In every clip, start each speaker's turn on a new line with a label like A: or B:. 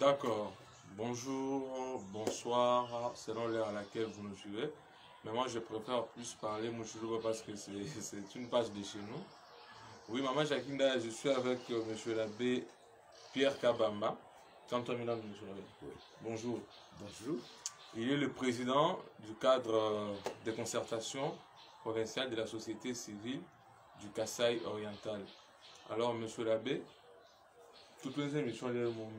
A: D'accord. Bonjour, bonsoir, selon l'heure à laquelle vous nous suivez. Mais moi, je préfère plus parler Mouchoulouba parce que c'est une page de chez nous. Oui, maman Jacqueline, je suis avec euh, monsieur l'abbé Pierre Kabamba. Monsieur l'abbé.
B: Oui.
A: Bonjour.
B: Bonjour.
A: Il est le président du cadre euh, de concertation provinciale de la société civile du Kasaï oriental. Alors, monsieur l'abbé, toutes les émissions de mon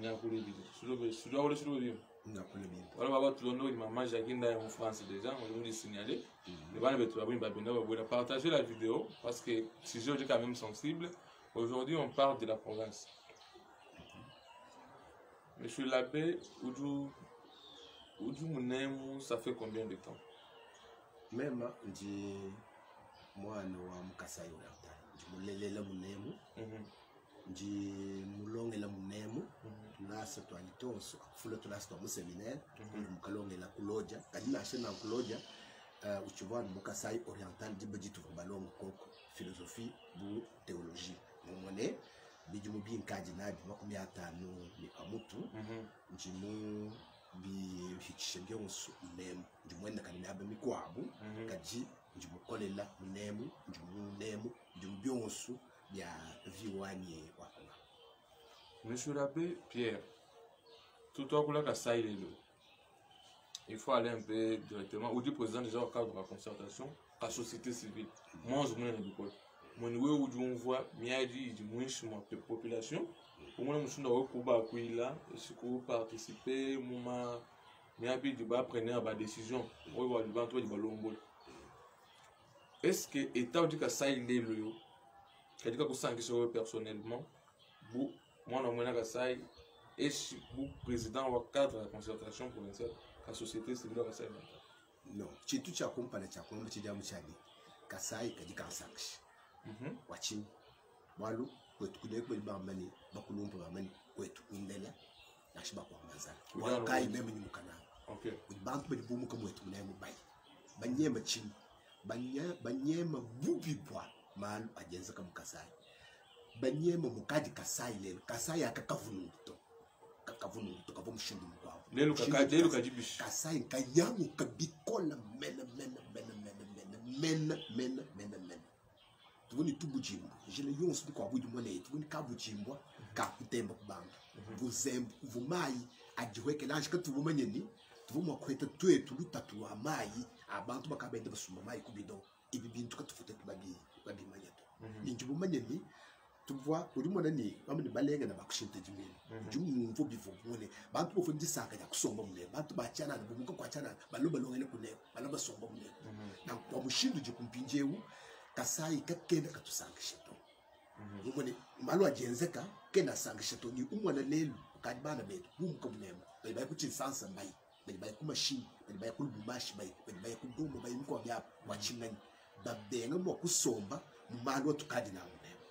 A: wala baba tulondo maman Jacqueline Ndaya en France déjà, on nous signaler. Les bana betu babu babenda babu partager la vidéo parce que sujet est quand même sensible. Aujourd'hui, on parle de la province. Monsieur l'abbé, Oudou Oudou Munemu, ça fait combien de temps?
B: Mema ndi mwana wa mu Kasai Oriental, ndi mulelela munemu, ndi mulongela munemu, tulasa twanyi tonso akufula tulasa twa mu seminaire, ndi mukalongela kuloja kadi nashe na kuloja uh, uchivwa mu Kasai Oriental diba dituva balonga koko philosophie bu théologie mumone bidimu binkadi nabi 50 ni pamutu ndi mu bihikishe byonso munemu ndi mwenda kadi miaba mikwabu kadi ndi mukolela munemu ndi munemu ndi mu byonso bya viwanye wakula.
A: Monsieur l'abbé Pierre, tout toi, Kasai lelo. Il faut aller un peu directement. Ou du président déjà au cadre de la concertation, la société civile. Moi, je me dis mon we udi umvua miadi idi muinshi mua population umona mushindu wa kuba kuila siku participer muma miabi idi ba prendre ba décision oyo ba bantu badi balombola. Est-ce que état udi Kasai lelo yo kadi kakusankisha wewe personnellement bu mwana mwena Kasai esi bu président wa cadre ya concertation provinciale la société civile wa Kasai Oriental?
B: Non, tshintu tshia kumpala tshia kulomba tshidiamu tshiani Kasai kadi kansankisha wachinyi bwalu kwetu kuneku badi bamba ne bakulumpa bamba ne kwetu kundela nansha bakuamba nzala bwalu kayi meme ni mukananga. Kudi bantu badi bumuka mwetu munemu bayi banyema tshinyi banyema bubi bwa malu adienzeka mu Kasai banyema mukadi Kasai lelo Kasai akakavunungu to kakavunungu to kavua mushindu mukuabu.
A: Lelo lelo kadibishi.
B: Kasai nkanyanguka bikola mena mena mena mena mena mena mena mena mena tuvuni tubujimbwa jele yonso bikuabu idi mwana tuvuni kabujimbwa kakutemba ku bantu buzembu vumayi adiwekela anji katuvumanye ni tuvumwa kweta twetu lutatu lwa mayi abantu bakabenda basumba mayi ku bidon ibi bintu katufute tubabi babimanya to ninji bumanye ni tuvwa uri mwana ni bamwe balenga na bakushinta jimene udi mumvo bivumune bantu bofu ndisaka ya kusomba mune bantu bachana na bumuka kwachana baloba longele kune baloba somba mune na kwa mushindu jikumpinjewu Kasai kakenda katusangisha to mumone malu ajenzeka kenda sangisha to ni umwana lelu kadi bana betu bumuka munema bali bayi kuchinsansa mbayi bali bayi ku mashini bali bayi ku Lubumbashi bayi bali bayi ku Goma bayi mko bya wachingani babenga mwa kusomba mu malu atukadi na munema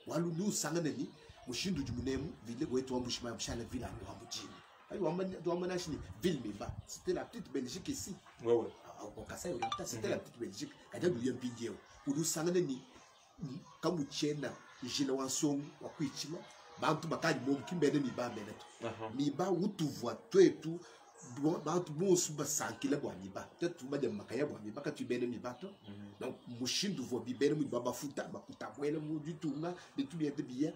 B: walu ni usangane ni mushindu di munemu vile wetu wa mbushima ya mshala vile wa mujini ayi wa wamana shini ville miba c'était la petite Belgique ici.
A: Ouais ouais.
B: Au Kasai Oriental c'était la petite Belgique kadi du yempinjeo uli ni kamuchena jina wa nsongo wa kwichila bantu bakadi momu kimbene miba mene to miba utuvwa twetu bantu bonso basankila bwa miba tetu badi makaya bwa miba katubene miba to. Donc mushindu vo bibene mu bafuta bakuta bwele mu ditunga bitu biende biya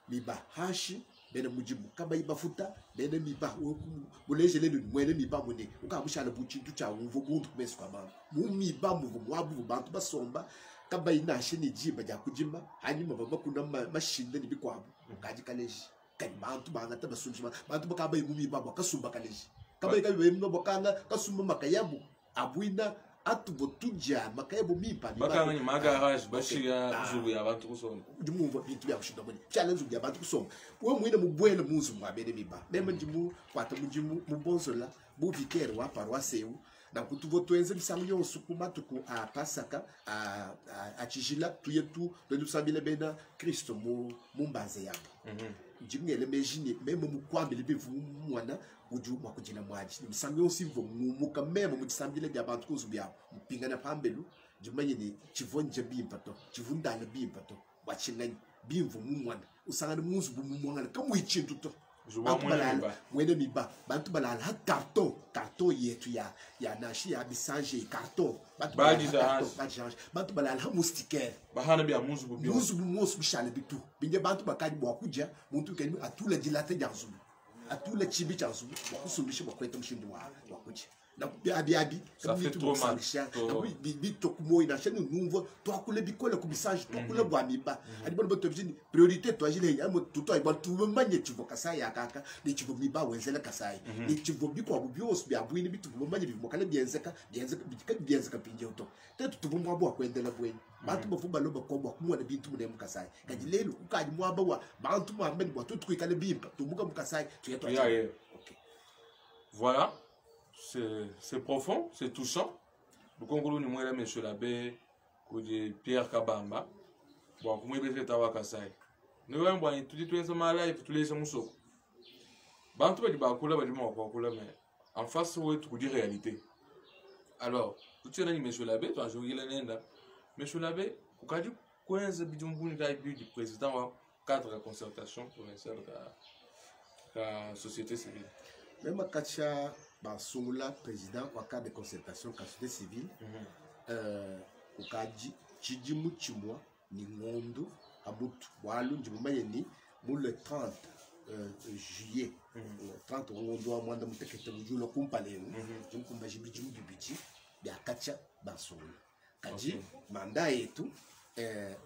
B: miba hashi bene mujibu kabayi bafuta bene miba mulejele ni mwene miba mune ukamushala buchintu cha umvo buntu kumeso kwa bantu mu miba muvo mwabu bantu basomba kabayi nashe ni jiba ja kujima hanyuma baba kuna mashinda ni bikwabu kaji kaleji kadi bantu bangata basumba bantu bakabayi mu miba bakasumba kaleji kabayi kabayi mu bakanga kasumba makayabu abuina atuvo tuja makayabo mimpa
A: bakanga ni magarage bashiya nzubu ya bantu kusomba
B: ndi mumva bintu bya kushinda mone tshala nzubu ya bantu kusomba we mwine mubwele munzu mwabene miba meme ndi mu kwata mujimu mubonzola bu vicaire wa paroisse eu na kutuvo twenze misango yonso ku matuku a pasaka a a chijila tuye tu tusambile bena Kristo mu mumbanze yabo ndimngele mejini meme mukwambile bivu mwana udi mwakujila mwaji misango yonso ivo mumuka meme mutisambile bya bantu kuzu byabo mupingana pambelu ndimanye ni chivonje bimpa to chivundala bimpa to wachinganyi bimvu mumwana usangana munzu bumumwana kamwichintu to.
A: Nzubu wa
B: Bantu
A: muena
B: balala
A: miba.
B: Muena miba. Bantu balala ha carton, carton yetu ya ya nashi ya bisanje carton. Bantu balala ha
A: Badija
B: carton,
A: hansi.
B: badija hansi. Bantu balala ha moustiquaire.
A: Bahana bia muzubu bionso.
B: Muzubu monso bishale bitu. Binje bantu bakadi bua kudia, muntu kadi atula dilata dia nzubu. Atula chibi cha nzubu, bua kusumbisha bua kweta mushindu wa kudia. Na abi abi,
A: Ça fait
B: bitu
A: trop mal.
B: kusangisha,
A: Trop.
B: na bi to kumoyi na shanu numvo, twakule bikole ku bisanje, twakule bua miba. Adi bana bato bijini, priorité twajile ya mo tuto ay bantu manye chivo Kasai ya kaka, ni chivo miba wenzela Kasai. Ni chivo bikwa bu byose bya bwini bitu manye bimokale byenzeka, byenzeka, bikale byenzeka pinje uto. Tetu tuvu mwabo wa kwendela bweni. Bantu bafu baloba ko bwa kumwana bintu mune mu Kasai. Kadi lelu ukadi mwaba wa bantu mwambe bwa tutu kwikale bimpa, tumuka mu Kasai, tuye twa.
A: Yeah, yeah.
B: Okay.
A: Voilà. C'est profond, c'est touchant. Le Congolo ni mwela monsieur l'abbé kudi Pierre Kabamba. Bon, kumwe bese tawa Kasai. Ne wembwa ni tudi tuenza ma live tuleza musoko. Bantu badi bakula badi mo bakula mais en face ouais tu kudi réalité. Alors, tu tiens ni monsieur l'abbé, toi jouer la nenda. Monsieur l'abbé, ukadi kwenza bidumbuni kai bi du président wa cadre de concertation provinciale la société civile.
B: Même Katia Basungula, président wa cadre de concertation la société civile, ukaji chijimu chimwa ni ngondo abutu walu njimumanye ni mu le 30 juillet, le 30 ngondo wa mwanda mutekete mujulo kumpalenu, jimkumba jibijimu bibiji bya Katia Basungula. Kaji mandat yetu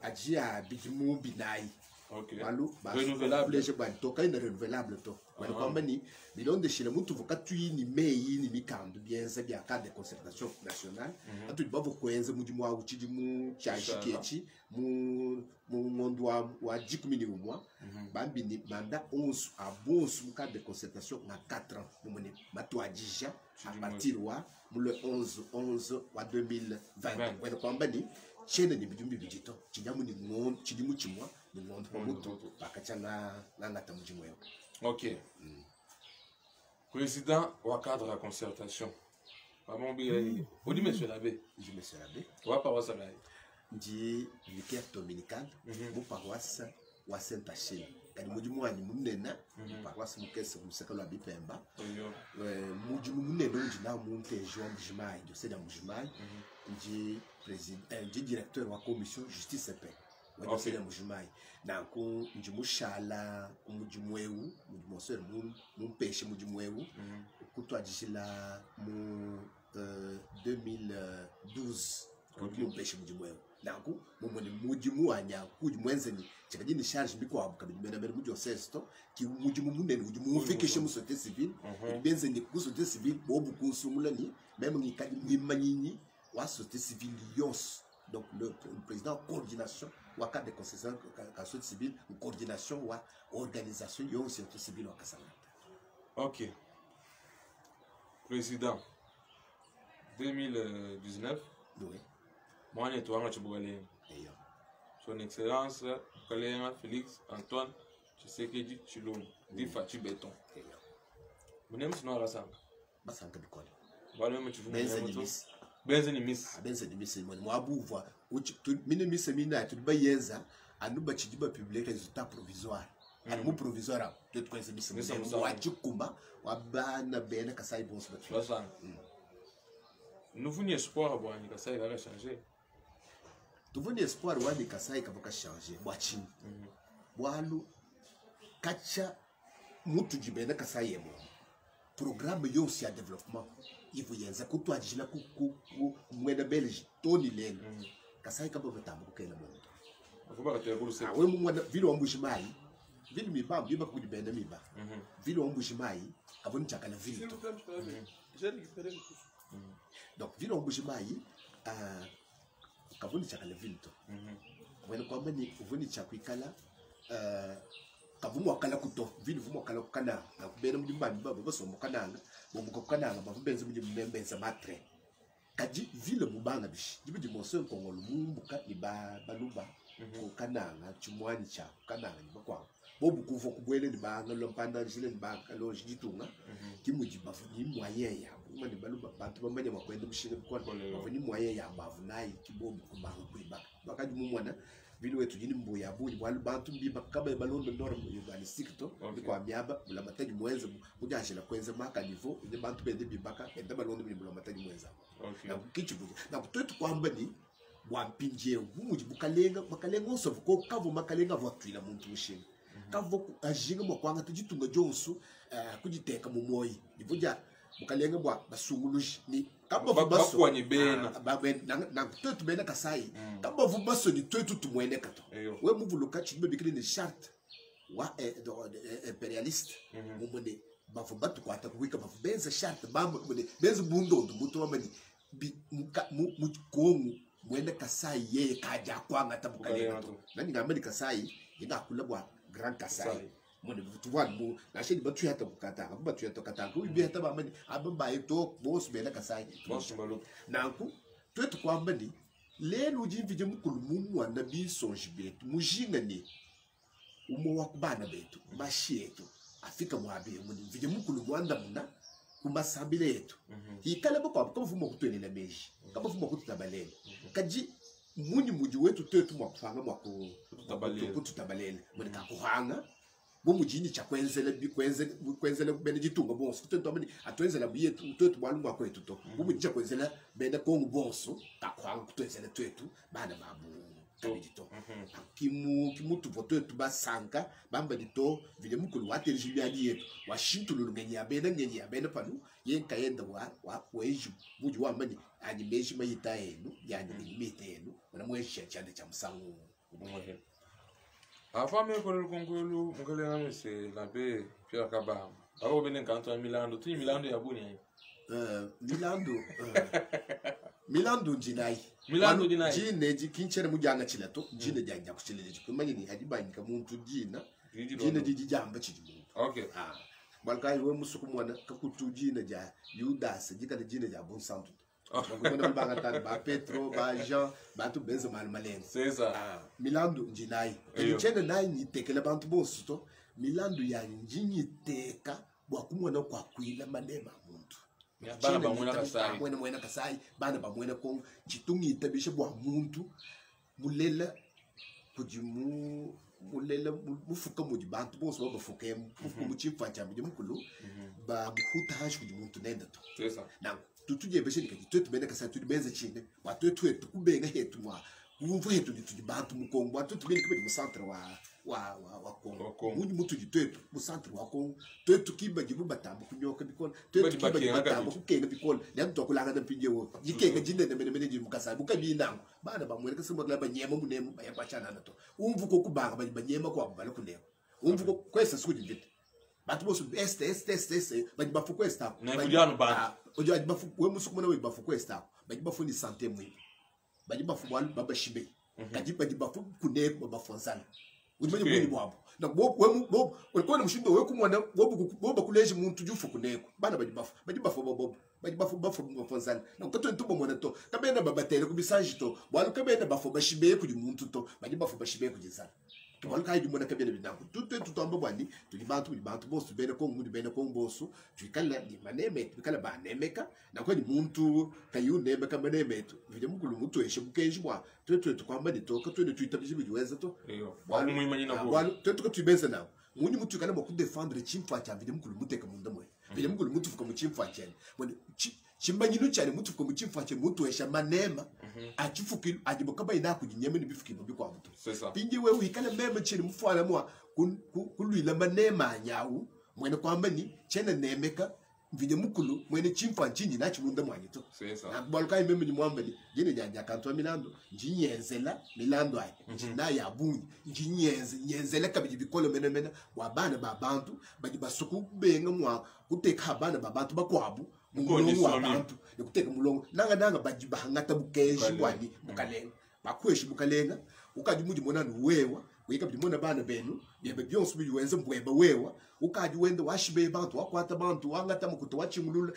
B: aji ya bijimu binayi.
A: Okay.
B: Walu, ba-
A: Renouvelable.
B: Leje ba toka ina renouvelable to. Wali kwamba ni bilonde shile muntu voka tuyi ni meyi ni mikandu bienza bya cadre de concertation nationale. Atu bavu kwenza mudimu wa uchidi mu cha
A: Inshallah.
B: jikechi mu ngondo wa jikumi ni umwa. Bambi ni manda 11 a bonsu mu cadre de concertation na 4 ans. Mumone matu adija a
A: Chidi
B: partir wa mu le 11 11 wa 2020.
A: Vingt.
B: Wali kwamba ni chene ni bidumbi bijito. Chidamu ni ngondo chidimu chimwa ni ngondo
A: Ngondo
B: mutu
A: mutu.
B: bakacha na ngata mujimu yao.
A: Ok. Président wa cadre de concertation. Pardon, bi Odi monsieur l'abbé.
B: Ndi monsieur l'abbé.
A: Wa paroisse la.
B: Ndi vicaire dominical mu paroisse wa Saint-Achille. Kadi mujimu wanyi munena mu paroisse mukese museka lwa Bipemba.
A: Oyo.
B: Mujimu munene undi na mu ntejo wa Mbujimayi, diocèse ya Mbujimayi. Ndi président, ndi directeur wa commission justice et paix. Wa diocèse ya Mbujimayi. Nanku ndi mushala mujimu ewu, mujimu osere mumpeshe mujimu ewu. Kutwadijila mu 2012. Mumpeshe mujimu ewu. Nanku mumone mujimu wanya kudi mwenzeni chikadi ni charge bikwabu kabidi mena mena mu diocèse to ki mujimu munene udi mumfikishe mu société civile. Benzeni ku société civile bobu kunsungula ni même ngikadi ngimanyinyi wa société civile yonso. Donc le président coordination wa cadre de concession ka société civile coordination wa organisation yonso société civile wa Kasangata.
A: Ok. Président 2019.
B: Oui.
A: Mwana etu wanga Chibugalenga.
B: Eyo.
A: Son Excellence Kalenga Félix Antoine Tshisekedi Tshilombo, dit Fatshi Béton.
B: Eyo.
A: Mune msino akasanga.
B: Basanka bikole.
A: Bale mwe chivumu
B: Benze
A: mwe
B: ni
A: tu.
B: misi.
A: Benze ni misi.
B: Ah, benze ni misi mwe mwabuvwa. Uchi, tu, mine misi mina tu bayeza anuba chijiba publier résultat provisoire. Anu mu provisoire apo, tu kwenze misi
A: Misi
B: mune
A: musango.
B: mwajikuma wa bana bena Kasai bonso batu.
A: Basanga. Nous voulions espoir bwani Kasai va changer.
B: Tuvuni espoir wani Kasai kavoka changer bwachini. Bwalu kacha mutu jibena Kasai yemo. Programme yonse ya développement ivu yenza kutwajila ku ku ku mwena Belge toni lelo. Kasai kabo batambu kukela mondo.
A: Afuba katela kulu se.
B: Ah, we mwana vile wa Mbujimayi, vile miba biba kujibenda miba. Vile wa Mbujimayi avoni chakala vile to.
C: J'ai récupéré le tout.
B: Donc vile wa Mbujimayi, kavoni chakala vile to. Wena kwamba ni uvoni chakwikala, kavumu wakala kuto, vile vumu wakala kukana, na kubena mudi mbambi baba basombo kananga, bombuka kukananga, bavubenze mudi mbembenza matre. Kaji vile mubanga bishi, jibu jimoso nkongolo mumbuka ni ba baluba. Kukananga chimwani cha kukananga ni bakwa. Bobu kuvo kubwele ni banga lompanda jile ni banga lo jitunga. Kimuji bafu ni moyen ya. Kuma ni baluba bantu bamanya makwenda mushinga bikona.
A: Kole.
B: Bafu ni moyen ya bafu nayi kibobu kubanga kuiba. Bakaji mumwana Ville wetu udi ne mbuya ya bungi bualu bantu mbibaka kabayi balonda norme urbanistique to. Bikua miaba mbulamatadi muenze mudianjila kuenza ma caniveau ne bantu bende bibaka benda balonda mudi mbulamatadi muenza. Nanku ke tshivua nanku tuetu kuamba ne bua mpindieu bu mudi bukalenga makalenga onso avua kavua makalenga avua atuila muntu mushinga. Kavua ajinga mua kuangata ditunga dionso kuditeka mu muoyo divua dia bukalenga bua basunguluji ne kabavua basue
A: Bakuanyi bena.
B: Ah, nanku tuetu bena Kasai kabavua basue ne tuetu tumueneka to. We muvuluka tshidi babikila ne charte wa imperialiste mumue ne bavua batukuata kuwika bavua benza charte bamba ne benza bundondo mutu wamba ne mu Kongo mwena Kasai yeye kaja kuangata bukalenga to. Nani ngamba ne Kasai ingakula bua Grand Kasai.
A: Kasai.
B: Mone tuvua mu nansha ni batuyata kukatanga batuyata katanga ubi hata bamba ni aba baye to bonso bena Kasai.
A: Bonso baluka.
B: Nanku tuetu kuamba ni lelo udi mvidi mukulu mumwana bisonji betu mujinga ni umwe wa kubana betu mashi yetu afika mwabe muni mvidi mukulu mwandamuna kumasambile yetu. Ikala bakwabo kabavuma kutuelela meji kabavuma kututabalela kadi munyi mudi wetu twetu mwakufanga mwaku
A: Kututabalela.
B: kututabalela muni kakuhanga bo mujini cha kwenzela bi kwenzela kwenzela bene ditunga bonso kutentu amani atwenzela biyetu twetu bwalu ngwa kwetu to bo mujini cha kwenzela bene Kongo bonso kakuhanga kutwenzela twetu bana babu kabidi to. Kimu kimutu twetu basanka bamba dito vile mukulu wa televizio ya yetu wa shintulu ngenyi ya bene ngenyi ya bene panu yenka yenda wa wa weju buji wa mani ani meji mayita yenu yani ni mite yenu wana mweshi cha cha musangu.
A: Avant même que le Congo mukalenga mese l'abbé Pierre Kabamba. Abo bene nkanto ya Milando, tu Milando ya buni ayi.
B: Milando, Milando njinai.
A: Milando njinai.
B: Jine ji kinchere mujanga chila to, jine janja kuchile ji. Kumanye ni hadibanyika muntu jina. Jine jiji jamba chiji muntu. Balkai we musuku mwana kakutu jina ja Judas, jikale jina ja bon santo. Ngomona banga tani ba Petro, ba Jean, bantu benza mal malengo.
A: C'est ça.
B: Milando njinai. Kinchere nai nitekele bantu bonso to. Milando ya njinyiteka bwa kumwana kwa kuila manema muntu.
A: Ya, bana ba mwena Kasai.
B: Mwena mwena Kasai, bana ba mwena Kongo, chitungi itabisha bwa muntu mulela kujimu mulela mufuka mudi bantu bonso babafuke mufuka mu chimfa cha mudi mukulu ba muhuta hashi kudi muntu nenda to.
A: C'est ça.
B: Na tutuje beshe nikaji twetu bene Kasai tudi benze chine wa twetu wetu kubenga hetu mwa kumva hetu tudi bantu mu Kongo wa twetu bene kibedi mu centre wa wa wa wa Kongo.
A: Wa Kongo.
B: Mudi mutu di twetu mu centre wa Kongo twetu kiba jibu batamba kunyoka bikola twetu
A: Badi
B: kiba jibu
A: bakenga
B: batamba
A: kabidi.
B: kukenga bikola nyanto tokulanga na mpinje wo jikenga jinde na mene mene jibu Kasai bukabinango bana bamweleka simba kula banyema munemu bayabachana na to umvu ko kubanga bali banyema kwa bala kuneko umvu ko kwesa sukudi mvita bantu bose este este este este bali bafu kwesta
A: Na kujano bantu.
B: Ojo bali bafu we musuku mwana we bafu kwesta bali bafu ni santé mwi bali bafu bwalu baba shibe kadi bali bafu kuneko bafu nzala udimanye bwini bwabo na bo we mu bo ulikuwa na mshindo we kumwana bo bo bakuleje muntu jufu kuneko bana bali bafu bali bafu bobo bali bafu bafu bafu nzala na kato ntubo mwana to kabena babatele kubisanji to bwalu kabena bafu bashibe kudi muntu to bali bafu bashibe kudi nzala Tubalu kai dimona kabena binango tutu tutamba bwani tuli bantu buli bantu bosu bene Kongo mudi bene Kongo bosu tuikala ni maneme tuikala banemeka na kwani muntu kayu nemeka maneme tu vile mukulu muntu eshe bukenji bwa twetu tukwamba ni toka twende tuitabije biweza to
A: Eyo. Bwalu muimanyina bo.
B: Bwalu twetu katubeza nawo muni mutu ikala bwa kudefendre chimfa cha vile mukulu muteka munda mwe vile mukulu mutu fuka mu chimfa chene mwene chimbanyinu chane mutu fuka mu chimfa chene mutu esha manema achifuki ajiboka bayina kujinyeme ni bifuki bikwa mutu
A: C'est ça.
B: Pingi we uikale meme chini mfwana mwa kulwila manema anyawu mwene kwamba ni chene nemeka mvide mukulu mwene chimfa chinyi na chimunda mwanyi to.
A: C'est ça.
B: Na kubaluka imeme ni mwamba ni jine janja kantwa milando njinyenzela milando ayi njina ya bungi njinyenze nyenzela kabidi bikolo mene mene wa bana ba bantu badi basuku benga mwa kuteka bana ba bantu bakwabu mulongo wa bantu ne kuteka mulongo nanga nanga badi bahangata bukenji bwani bukalenga bakweshi bukalenga ukadi mudi mona nuwewa wika bidi mona bana benu byebe byonse bidi wenze mbweba wewa ukadi wenda washibe bantu wakwata bantu wangata mukuto wachingulula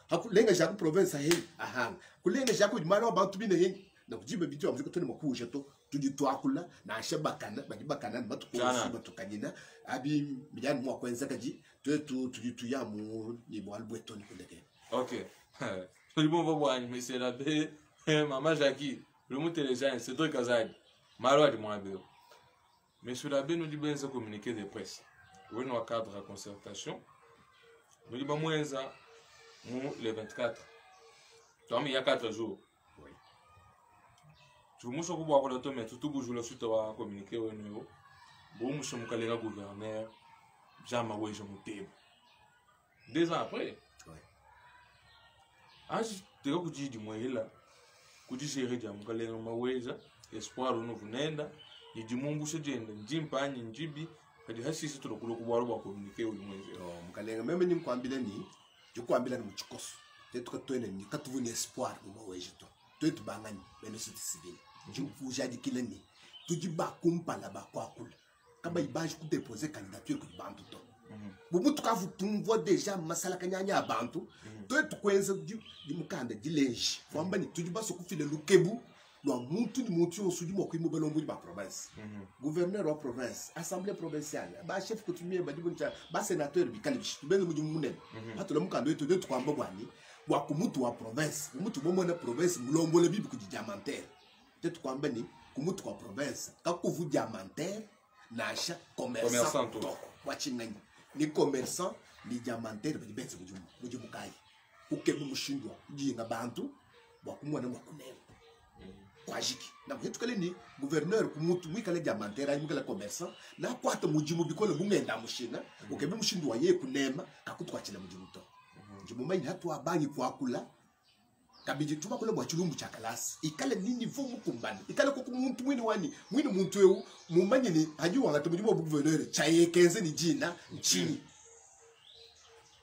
B: hakulenga jaku province he aha kulenga jaku mara bantu bine he na kujibe bitu amziko tone makusha to tudi twakula na shabakana badi bakana batukosi batukanyina abi bijani mwa kwenza kaji twetu tudi tuyamu ni bwalbwe toni kundeke.
A: OK. Tout le monde va voir, monsieur l'abbé, maman Jackie, le mot télécharge, c'est toi Kazadi. Malu adi muaba eu. Monsieur l'abbé nudi benza communiqué de presse wenu wa cadre ya concertation nudi bamuenza mu le 24 twami ya 4 jours.
B: Oui.
A: Tumusha kubwakula to mais tutubujula suite wa communiqué wenu eu bomusha mukalenga gouverneur Jean Maweja Muteba 2 ans après.
B: Ouais.
A: Anji teka kujidi mwehela kujishere dia mukalenga Maweja espoir uno vunenda nidimumbusha jenda njimpanyi njibi kadi hasisi tulokula kubwalo bwa communiqué uyu mwezi.
B: No, mukalenga meme nimkwambile ni ndikwambila ni muchikoso tetu katwene ni katuvu ni espoir mu Maweja to twetu bangani bene société civile ndikujadikile ni tudi bakumpala bakwakula kaba ibaji kudeposer candidature kudi bantu to. Bubu tukavu tumvua deja masala kanyanya abantu twetu kwenza di mukanda dilenji kwamba ni tudi baso kufile lukebu lwa muntu ni muntu yonso udi mua kuima balombodi ba province. Gouverneur wa province, assemblée provinciale, ba chef coutumier badi buncha, ba sénateur bikali bishi tubenze mudimu munene. Patula mukanda wetu twetu kwamba bwani bwa kumutu wa province, kumutu bomona province mulombole bibi kudi diamantaire. Twetu kwamba ni kumutu wa province, kakuvu diamantaire nasha commerçant
A: Commerçant to.
B: to. Wachinganyi ni commerçant ni diamantaire badi benze mudimu mudimu kai. Ukebe mushindu wa kudinga bantu bwa kumwana mwa kunena. Kwajiki na mwetu kale ni gouverneur kumutu mwikale diamantaire ayi mwikale commerçant na kwata mujimu bikole bungenda mushina ukebe mushindu wa ye kunema kakutwachila mujimu to. Njimu manyi hatu abangi kwakula kabiji tuma kule bwa chilumbu cha kalasi ikale ni niveau mukumbana ikale ko muntu mwini wani mwini muntu eu mumanye ni haji wangati mujimu wa gouverneur cha yekenze ni jina nchini.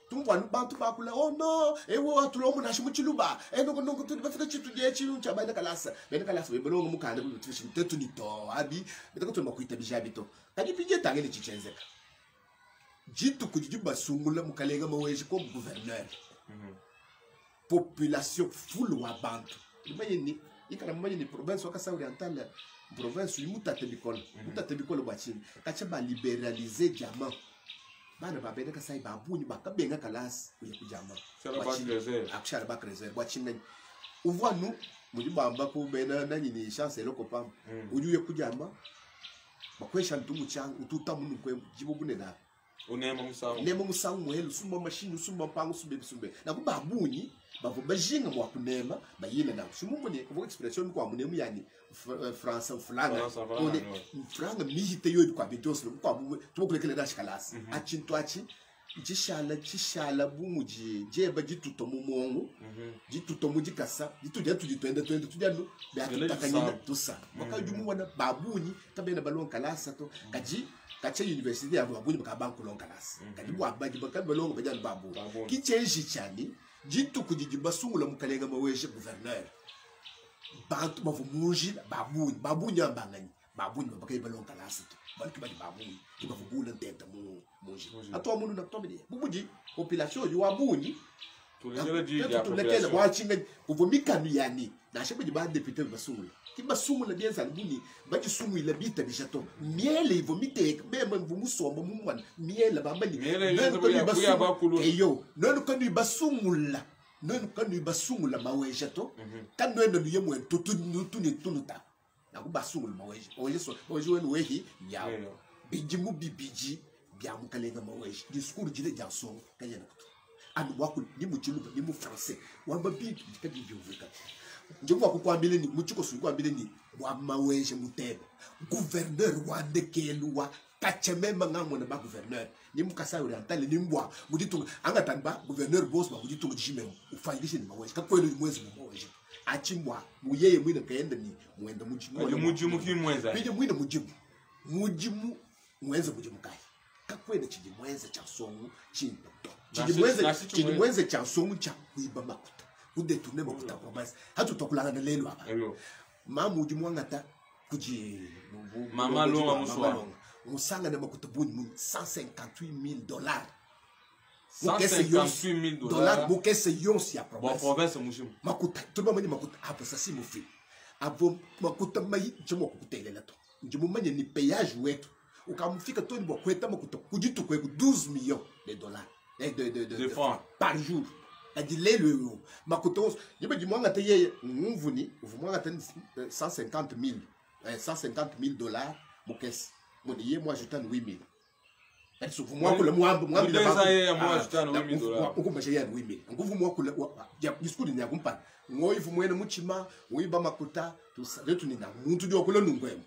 B: Tumva bantu bakula oh no ewo atulomo nasho muchiluba eno no no bafika chitu je chilu cha bana kalasa bana kalasa bebelonga mukanda butishi mtetu ni to abi betaka tumba kuita bijabito kadi pije tangele chichenzeka jitu kujiba sungula mukalenga maweje ko gouverneur. Population full wa bantu imanye ni ikala manye ni province wa Kasai Oriental province imutate bikolo mutate bikolo bwa chini kacha ba liberaliser diamant bana babene Kasai babunyi bakabenga kalasi kuya kujama
A: Shala ba creuseur.
B: Akushala ba creuseur bwa chini uvwa nu muri bamba ku bena nani ni chance eloko pam ujuye kujama bakwesha ntungu changa ututa munu kwe jibu bunena
A: Unema musangu.
B: Nema musangu muhelu sumba machine sumba mpango sumbe sumbe na kubabunyi bavo bajinga mwa kunema bayina na shumumbo ni kuvuga expression kwa munemu yani France fulanga
A: Fransa fulanga,
B: one
A: no.
B: franga mihite yo kwa bidos no kwa bu tubokulekele na shikalasi achintu achi jishala chishala bumuji jeba jituto mu mongo jituto mu jikasa jituja tujitwende twende tuja no byatutakanyina tusa bakajumu wana babunyi kabena balon kalasa to kaji kache university ya babunyi bakabankulon kalasa kadi bwa baji bakabalongo bajana babu
A: Babunyi.
B: kichenji chani jitu kujiji basungula mukalenga maweje gouverneur bantu bavu munji babunyi babunyi ambanganyi babunyi babakaye balon kalasa to balki bali babunyi kibavubula ntenta mu munji atwa munu na tombe bubuji population yo abunyi
A: Tulekele jiji ya
B: tulekele
A: population.
B: bwachinga kuvo mikanu yani nashe budi ba député basungula kibasungula bienza buni bachisungula bita bishato miele ivo miteka bema mvu musomba mumwana miele bambani
A: Miele ivo kuya- kuya bakulu.
B: eyo nonu kanu basungula nonu kanu basungula maweja to kanu eno nuye mwe tutu nutu ni tunuta nakubasungula maweja maweja so maweja wenu wehi nyawo
A: Yeah.
B: bijimu bibiji bya mukalenga maweja discours jile jya songo kanyana kutu anu wako ni mu Tshiluba, ni mu français wamba bintu bikadi byumvika njengoba kukwambile ni muchiko sukwambile ni wa maweje mutebe gouverneur wa ndekelu wa kachemema ngamona ba gouverneur ni mukasa oriental ni mbwa muditunga anga tamba gouverneur boss ba muditunga jime ufanyishe ni maweje kakwelo ni mwezi mu maweje achimbwa muyeye mwine kaenda ni mwenda mujimu
A: Kadi mujimu kimweza.
B: bije mwine mujimu mujimu mwenze mujimu kai kakwene chijimwenze cha songo chinto chijimwenze
A: Nasi chimwenze.
B: chijimwenze cha songo cha kuiba makuta kudetourner makuta province hatu tokulanga na lelo apa
A: Eyo.
B: mama udi mwangata kuji
A: Mama Longa Muswa.
B: musanga na makuta buni mu $158,000
A: $158,000
B: dollars mukese yonsi ya
A: Bwa
B: province
A: province mushimu.
B: makuta tuba manye makuta apo sasi mufi apo makuta mai njomo kukutelela to njomo manye ni péage wetu ukamfika toni bwa kweta makuta kujitu kweku 12 millions de dollars eh,
A: De
B: de
A: francs.
B: francs par jour adi lelo yo makuta onso njeba jimwanga te yeye ngumvuni uvumwanga te 150 000 150 000 dollars mukese mune ye mwa ajouta 8 000 mwakula mwambila ya 8000 nguvu mwakula ya discours ni yakumpana ngoivu mwene muchima ngoiba makuta tusa ni na muntu dio kula nungwemo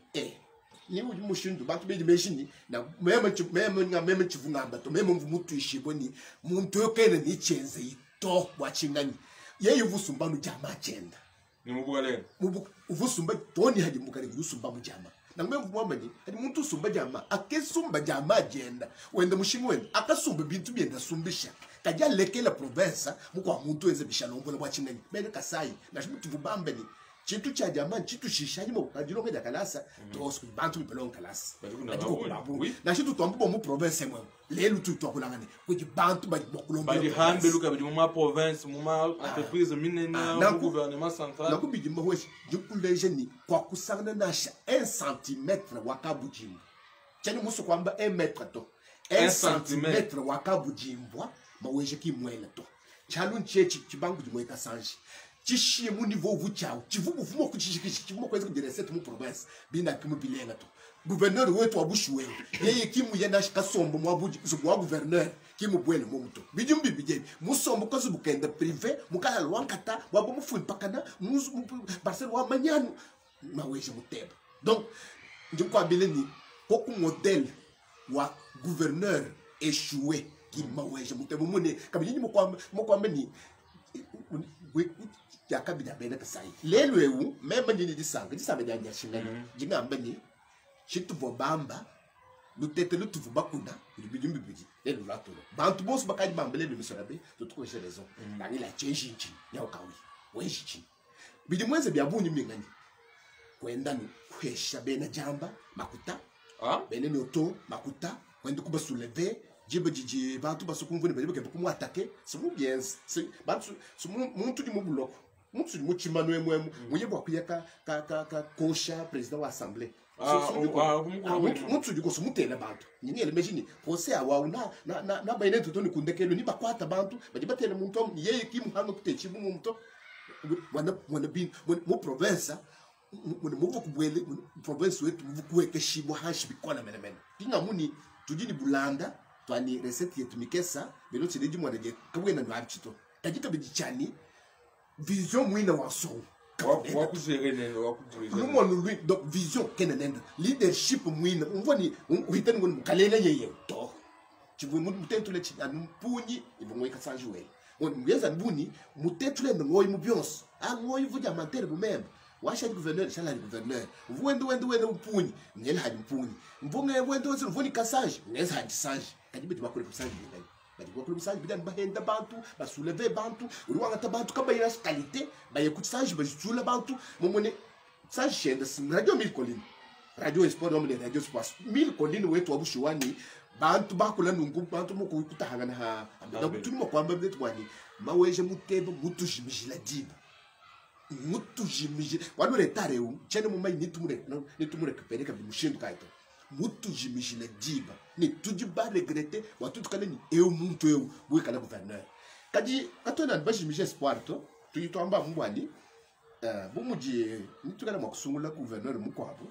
B: ni udi mushindu bantu bedi meshini na meme meme nga meme chivungamba to meme mvu mutu ishiboni muntu yokene ni chenze ito bwachingani yeye uvusumbanu jama chenda
A: ni mubukaleni
B: uvusumba toni hadi mukale usumba mujama na mwe mwamani hadi muntu usumba jama akesumba jama agenda wenda mushinga wenda akasumba bintu byenda sumbisha kajya lekela province mukwa muntu wenze bishalombola bwachingani bene Kasai na shimutu vubambeni chintu cha jama chintu shisha nyimo kajilonga ja kalasa tosu bantu bipelonga kalasa. Na shitu twambu mu province mwe lelu tu twakulangane kuti bantu bali
A: bakulomba bali hambe luka bali mu province mu entreprise minene mu gouvernement central.
B: Na kubidi mahweshi jikuleje ni kwa kusangana nasha 1 cm wakabujimbo chani musu kwamba 1 mètre to. 1 cm wakabujimbwa maweje kimwela to. Chalu nchechi chibangu jimweka sanji chishiye mu niveau vuchao chivubu vumo kuchishikisha chivumo kweza kudirecette mu province bina kimu bilenga to. Gouverneur wetu abushuwe yeye kimu yena kasombo mu abuji wa gouverneur kimu bwele mu muto. Bijumbi bije musombo kozi bukenda privé mukala lwankata wabo mufundi pakana muzu parcelle wa manyanu maweje muteba. Donc ndikwa bileni koku modèle wa gouverneur échoué ki maweje muteba mune kabili mokwamba ni yakabida bena Kasai lelo ewu meme ndini disanga disanga dya shingani jingamba ni chituvo bamba lutete lutuvu bakuna bidi bidi lelo latolo bantu bonso bakadi bamba lelo misora be tutukoshe raison nani la change nchi ya ukawi weji bidi mwenze bya bunyi mingani kwenda ni kwesha bena jamba makuta bene mioto makuta kwenda kuba soulever jibe jiji bantu basukumvune bali bakebe kumwatake simu bienze bantu muntu di mubuloko muntu di muchimano emwemu muye bwa ka ka ka ka kosha president wa assemblée. Muntu di koso mutela bantu. Nyingi ele procès awa na na na na bayene tutoni kundekelo ni bakwata bantu badi batela muntu yeye kimuhanga kutechi mu muntu wana wana bin mu province mune muvu kubwele province wetu muvu kuweke shibwa hashi bikona mene mene. Kinga muni tujini bulanda twani recette yetu mikesa belo tshidi mwana je kabwena no abchito tajita bidichani vision mwina wa so
A: wa kugérer ne wa kudiriger
B: nous mon lui donc vision kena nenda leadership mwina umvoni uitani ngoni mukalela yeye to chivu mutetule china mpunyi ibongwe kasanji we on mgeza mbuni mutetule ngoyi mu byonso a ngoyi vuja mantere bumemba washa gouverneur shala gouverneur. Wendo wendo wendo mpunyi ngela hadi mpunyi. Mvunge wendo wendo mvuni kasanji ngeza hadi sanji kadibe bakole kusanji ngani bali bakole kusanji bidan bahenda bantu basouleve bantu ruwanga ta bantu kaba ira qualité ba écoute sanji ba jula bantu. Momone sanji shenda radio mille collines. Radio sport omne radio sport. Mille collines wetu abushuwani bantu bakula nungu bantu moko kutahangana ha. Ambe tuni kwamba betu bwani maweje mutebe mutujimijila diba. Mutujimijila wanu retare u chene mu mai nitumure nitumure kupeleka bimushindu kaito. Mutujimijila diba. Ni tudi ba regretter watu tukale ni eu muntu eu wekala gouverneur. Kadi katona bajimije espoir to tuyitwamba mbwani bumuji nitukala mwakusungula gouverneur mukwabo.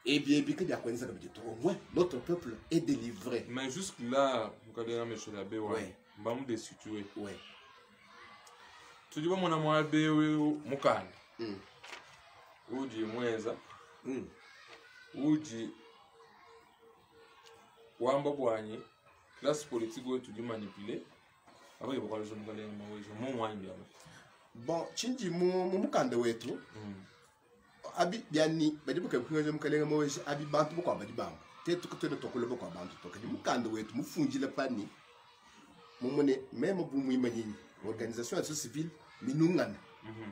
B: Et bien bien que yakwenza kabito au moins notre peuple est délivré.
A: Mais jusque là mukadena monsieur l'abbé ouais. Mbamu destitué.
B: Ouais.
A: Tudi ba mwana mwa abbé mukanda. Uji mwenza. Uji wamba bwanyi classe politique wetu di manipuler abaye bakwaluzo mukalenga mawejo mu mwanyi byaba.
B: Bon chinji mu mukanda wetu abi byani badi buka mukalenga mawejo abi bantu bokwa badi bamba tetu kutene tokolo bokwa bantu tokadi mukanda wetu mufunjile pani mumone meme bumuimanyinyi organisation ya société civile minungana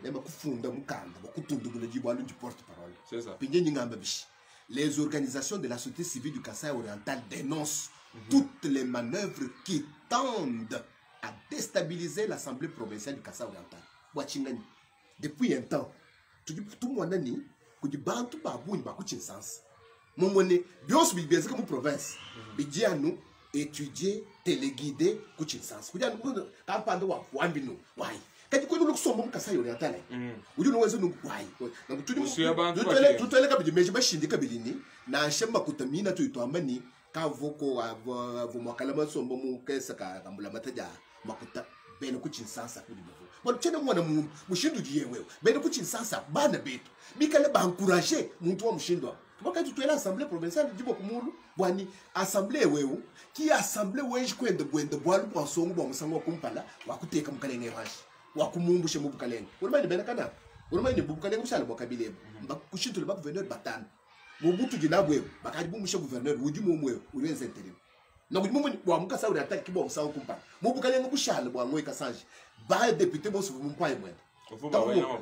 B: meme kufunda mukanda bakutundugula jibwalu du porte parole.
A: C'est ça.
B: Pinje nyingamba bishi. Les organisations de la société civile du Kasaï oriental dénoncent toutes les manœuvres qui tendent à déstabiliser l'Assemblée provinciale du Kasaï oriental. Bwachingani. Depuis un temps, tout le monde ni que bantu babu ni bakuchi sens. Momone bios bibieza comme province. Bidianu étudier, téléguider kuchi sens. Kudia kampando wa wambino. Why? Kadi kwenu kusomba mu Kasai Oriental. Udi nuwenza nunku wayi. Nanku tudi
A: Usuya bantu bakena.
B: Tutwele kabidi meji bashindika bidi ni nansha makuta mina tuyitwamba ni kavoko avo mwakala masomba mu kesa ka kambula mata ja makuta bene kuchinsansa kuli bavu. Bwana chena mwana mu mushindu diyewe. Bene kuchinsansa bana betu. Bikale ba encourager muntu wa mushindu wa. Wakati tutwela assemblée provinciale dibo kumulu bwani assemblée wewe ki assemblée wenji kwenda bwenda bwalu bwa songo bwa musango kumpala wakuteka mukalenge washi wakumumbushe mu bukalenge urimani bena kana urimani bu bukalenge bushala bwa kabile mba kushintule ba gouverneur batano mubutu jinabwe bakadi bumushe gouverneur udi mumwe uri interim na udi mumwe bwa mukasa uri ataki bwa musango kumpala mu bukalenge bushala bwa ngwe kasanje ba député bosu mumpaye mwenda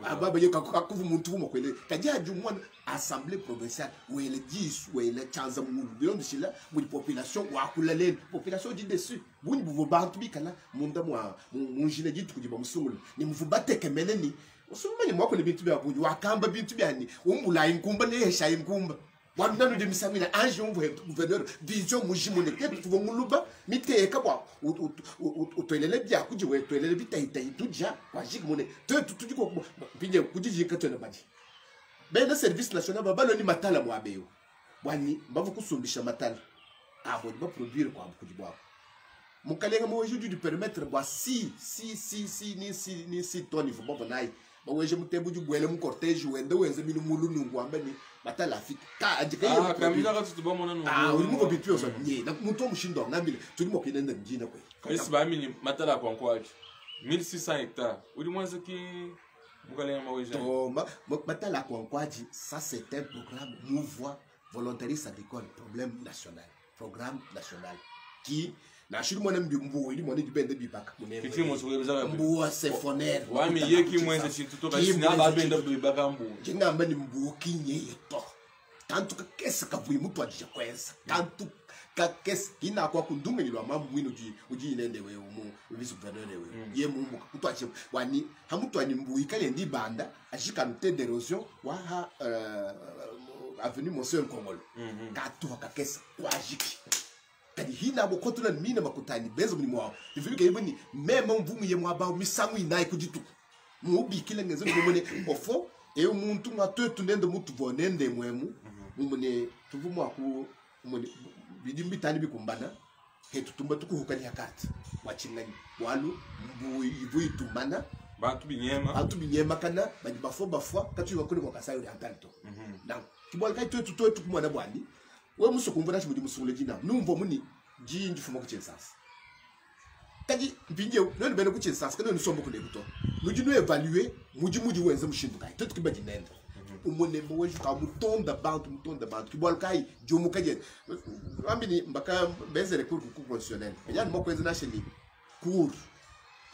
B: ababa ye kakuvu muntu umwe kwele kadi adi mwana assemblée provinciale wele disu wele chanza mulu bilondishila muli population wakula lelo population di dessus bunyi buvo bantu bikala munda mwa munjile ditu kudi bamusungula ni muvu batekemene ni usumanye mwakole bintu bya bunyi wakamba bintu byani umbula inkumba nehesha inkumba wananu de misamina ange umvu gouverneur vision mujimune tetu tuvo nguluba miteka bwa utwelele bya kuji we twelele bitahitahi tuja kwajiki mune tetu tudi ko pinye kujijika twele baji bena service national babaloni matala mwabeyo bwani mbavu kusumbisha matala abo ba produire kwa kudi bwabo mukalenga mo du permettre bwa si si si si ni si ni si toni vo bobo nai baweje mutembu jubwele mu cortège wende wenze minu mulu nungu amba ni matala afika ka andika
A: ye Ah, kamila ka tutu bamona
B: nungu. Ah, uri muko bitu yoso nye na muntu mushindo ngambile tuli mo kinenda njina kwe.
A: Kalisi bamini matala kwa nkwaji 1600 hectares. Uri mwanza ki mukalenga maweja.
B: To matala kwa nkwaji, ça c'est un programme mouvois volontariste agricole problème national programme national qui na shiri mwana mbi mbu ili mwana dibende bibaka.
A: Kiti mo sokwe bizaka.
B: Mbu c'est foner.
A: Wami ye ki mwenze chintu to kasi na ba benda bibaka mbu.
B: Jingamba ni mbu kinye yeto. Kantu ka kesi kavuyi mutu adija kwenza. Kantu ka kesi kina kwa kundunga ni lwa mamu mwino uji uji inende we umu vice gouverneur we. Ye mumu mutu adija wani hamutu ani mbu ikale ndi banda ashika nte d'érosion wa ha avenue Monsieur Nkongolo. Katu ka kesi kwajiki. Kadi hina bo kotuna mina makutani benzo muni mwawo. Iviluke ibuni mema mvumu ye mwaba misangu inayi kujituku. Mubikile ngezo mumune ofo e umuntu nga twetu nende mutu vonende mwemu mumune tuvumu aku mumune bidi mbitani bikumbana hetu tumba tukuhukani hakati wachingani walu mbu ivu itumana
A: Bantu binyema.
B: Bantu binyema kana badi bafo bafwa katu yakole kwa Kasai Oriental to. Na kibwal kai twetu twetu kumwana bwani we muso kumva nashi mudi musungule jina numva muni jinji fuma kuchensasa kadi mpinje none bene kuchensasa kana nisombo kule kuto nuji no evaluer muji muji wenze mushindu kai twetu kiba jinenda umunembo weju ka mutonda bantu mutonda bantu kibwal kai jomu kaje ambini mbaka benzere cour cour constitutionnelle yani mokwenza nasheni cour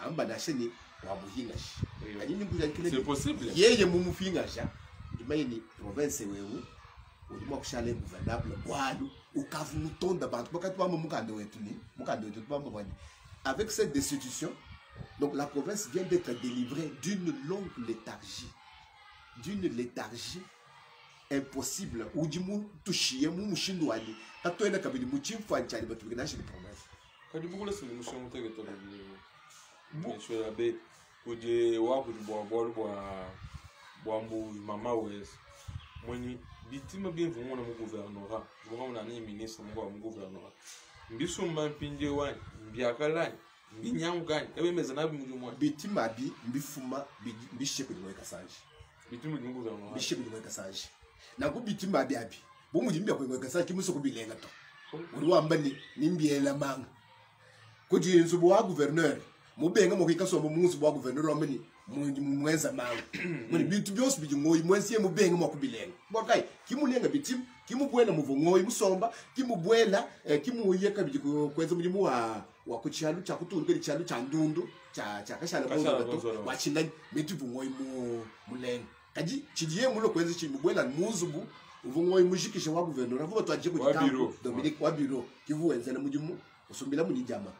B: amba nasheni wa muhingashi kadi ninguja kile
A: C'est possible.
B: Yeye mumufingasha ndimayeni province wewu uli mwakushale gouvernable bwalu ukavu mutonda bantu bakati bamba mukanda wetu ni mukanda wetu bamba bwani avec cette destitution donc la province vient d'être délivrée d'une longue léthargie d'une léthargie impossible udi mutushiye mu mushindu wani katoena kabili muchimfwanchali batu bikinashili province.
A: Kadi bukula sili mushingu teke to kadi. Monsieur l'abbé kuje wa kudi bwa bwa bwa bwa mbu mama wes. Mweni bitima bien vumona mu gouvernorat. Vumona ni ministre mu mu gouvernorat. Mbisumba mpinje wani mbiakala mbinyangani ebe meza nabi mu mwa.
B: Bitima bi mbifuma mbishe kudi mwe kasanje.
A: Bitima mu gouvernorat.
B: Mbishe kudi mwe kasanje. Nanku bitima bi abi. Bo mudi mbya kwe kasanje kimuso kubilenga to. Uri wamba ni nimbiela manga. Kudi nzubu wa gouverneur. Mubenga mo kikasomba mu nzubu wa gouverneur wamba ni mwenza manga. Muni bintu byose bidi ngoyi mwensi mubenga mo kubilenga. Bokai kimulenga bitim kimubwela muvongoyi musomba kimubwela kimuyeka bidi kwenza mulimu wa wa kuchalu cha kutundu kuli chalu cha ndundu cha cha kashala
A: Kashala
B: bonzo
A: bonzo.
B: wachinga bintu vungoyi mu mulenga. Kaji chidiye mulo kwenza chimubwela muzubu uvungoyi mujikisha wa gouverneur avuga twaje ku
A: Wa bureau.
B: Dominique wa bureau kivuwenza na mudimu usumbila munijama.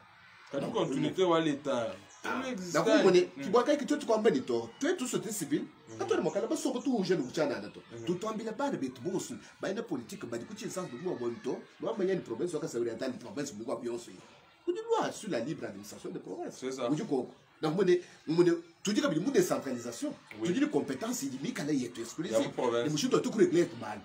A: Kadi continuité wa l'état.
B: Nakumone kibwaka kitwe tukwamba ni to twetu société civile katona makala basomba tu jeune kuchana na to tutwambila bana betu bosu baina politique badi kuchinsa ndu wa bonto lwa manya ni province wa Kasai Oriental ni province mwa bionso yi kudi loi sur la libre administration de province.
A: C'est ça.
B: Udi koko Donc mune mune tudi kabidi mu décentralisation, tudi ni compétence idi mikala yetu exclusive ni mushindu wa tukuregler yetu malu.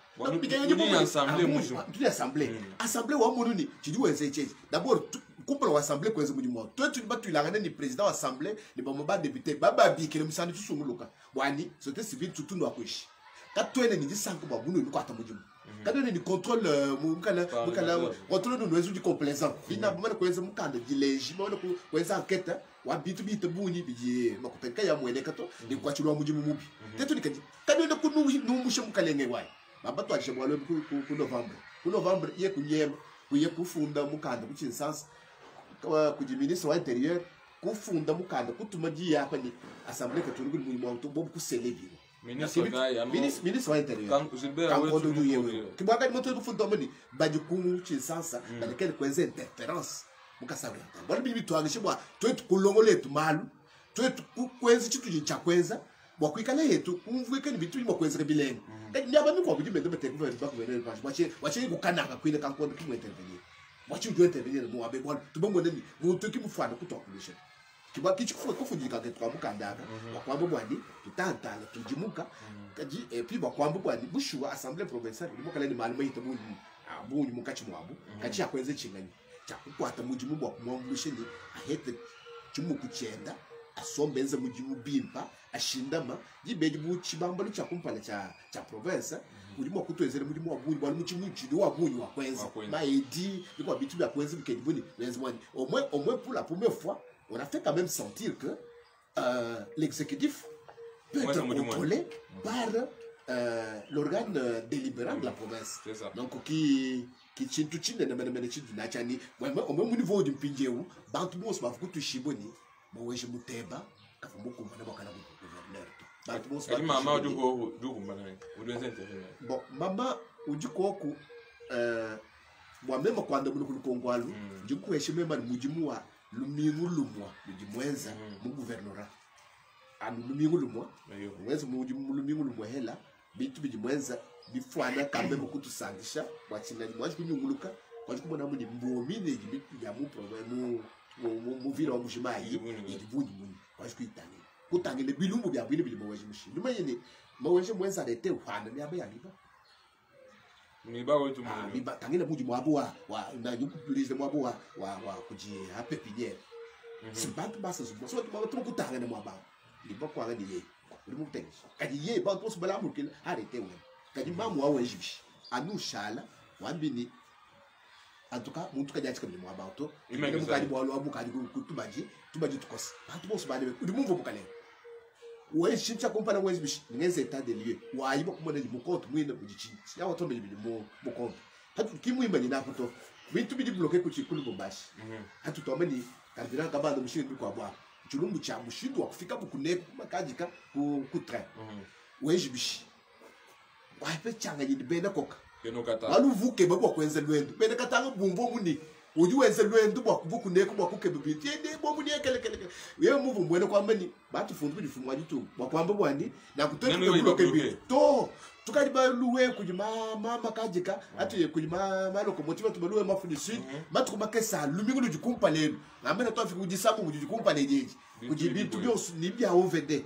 B: Tudi assemblée, assemblée wa mununi tshidi wenza etshetshi d'abord kumpala wa assemblée kuenza mudimu wawu. Tuetu tudi batuilangane ni président wa assemblée ni bamue ba député bababikile musandu tshisunguluka bwani société civile tutunuakuishi katuene ni disanka bua mununi kuata mudimu. Katuene ni contrôle mukala mukala contrôle nu nuenza udi complaisant bina bamane kuenza mukanda dileji bamane kuenza enquête wa bintu bihite bungi bidi makuta ya mueneka to ni kuatshilwa mudimu mubi. Tetu nikadi katuene kunumusha mukalenge wayi babatwadisha bwalo ku novembre, ku novembre iye kunyema kuye kufunda mukanda ku Kinshasa kudi ministre wa intérieur kufunda mukanda kutuma diyapa ni assemblée katuli kuli mudimu wa bobu kuselebile. Ministre wa intérieur kankondo du yewe kibwaka ni moto kufunda moni badi ku Kinshasa balekele kwenza interférence mukasabula bwana bibi twangishe bwa twetu kulongoletu malu twetu kwenza chitu cha kwenza bwa kuikala yetu kumvweka ni bitu bwa kwenza bilenga nyaba mikwa bidi mende bete kuva ba gouverneur ba wache wache kukanaka kwile kankondo kimwe intervenir wache ujo intervenir mu abe bwana tubongo nini muntu kimufana kutwakulisha kiba kichikufa kufundika ke twamukandaka bakwamba bwani tutantala tujimuka kaji et puis bakwamba bwani bushuwa assemblée provinciale limokala ni malume yita bunyi abunyi mukachi mwabu kachi akwenze chingani chakukwata mujimu bwa kumwambulisha ni ahete chimuku chenda asombenze mujimu bimpa ashindama jibeji buchibambalo cha kumpala cha cha province ulimo kutwezere mulimu wa bunyi bwa muchimu chidi wa bunyi wa kwenza maedi biko bitu bya kwenza bikedi wenza mwani au moins pour la première fois on a fait quand même sentir que l'exécutif peut être contrôlé par l'organe délibérant de la province. Donc qui chintu chine na mene chintu na chani au même niveau du mpinjeu bantu bose bavukutu shiboni moweje muteba kavumu na bakana gouverneur bantu bose
A: ba mama ujuko ujuko ujuko
B: bon mama ujuko ku moi-même kwanda mulu kongwalu juko heshime man mujimu wa lumingu lumwa mujimwenza mu gouvernorat anu lumingu lumwa mwenza mujimu lumingu lumwa hela bitu bijimwenza bifwana kambe mukutusangisha wachina mwaji kunyunguluka kwaji kumona muni mbomine bitu ya mu problème mu mu vila wa Mbujimayi idibuni muni kwaji kuitangile kutangile bilumbu bya bwile bili maweje mushi lumanyene maweje mwenza arete uhana miaba ya biba
A: miba wetu mu
B: biba tangile muji mwabo wa na nyukupulize mwabo wa wa kuji a pépinière sibantu basa zubo so tu kutangana mwaba liba kwa ngani ye uri mutengi kadi ye bantu bose balamukila arete we kadi mamu wawe jibishi anushala wambini en tout cas muntu kadi atika bili mwaba to mukadi bwalo abukadi kutubaji tubaji tukosa bantu bose bale uri mumvo bukale we shincha kompana we jibishi ngeze état de lieu wayiba kumona ni mukonto mwine kujichi ya watombe bili mu mukonto hatu kimwimba ni nakuto bintu bili bloqué kuchikulu bombashi hatu tomani carburant kabanda mushindu kwa bwa chilumbu cha mushindu wa kufika bukuneko makajika ku ku train we jibishi wape changa ni bena koka waluvuke babwa kwenza lwendo bena katanga bumbo muni udi wenze lwendo bwa kubukuneko bwa kukebe bintu yende bwa muni ekele kele ye muvu mbwene kwamba ni batufundu bifumwa jitu bwa kwamba bwani na kuteka bloke bintu to tukali baluwe kujima mama kajika atu kujima malokomotive tubaluwe mafuni sud batu makesa lumingu lujikumpa lelo ngambe na twafika kujisamu kujikumpa lejeji kujibintu byose ni bya OVD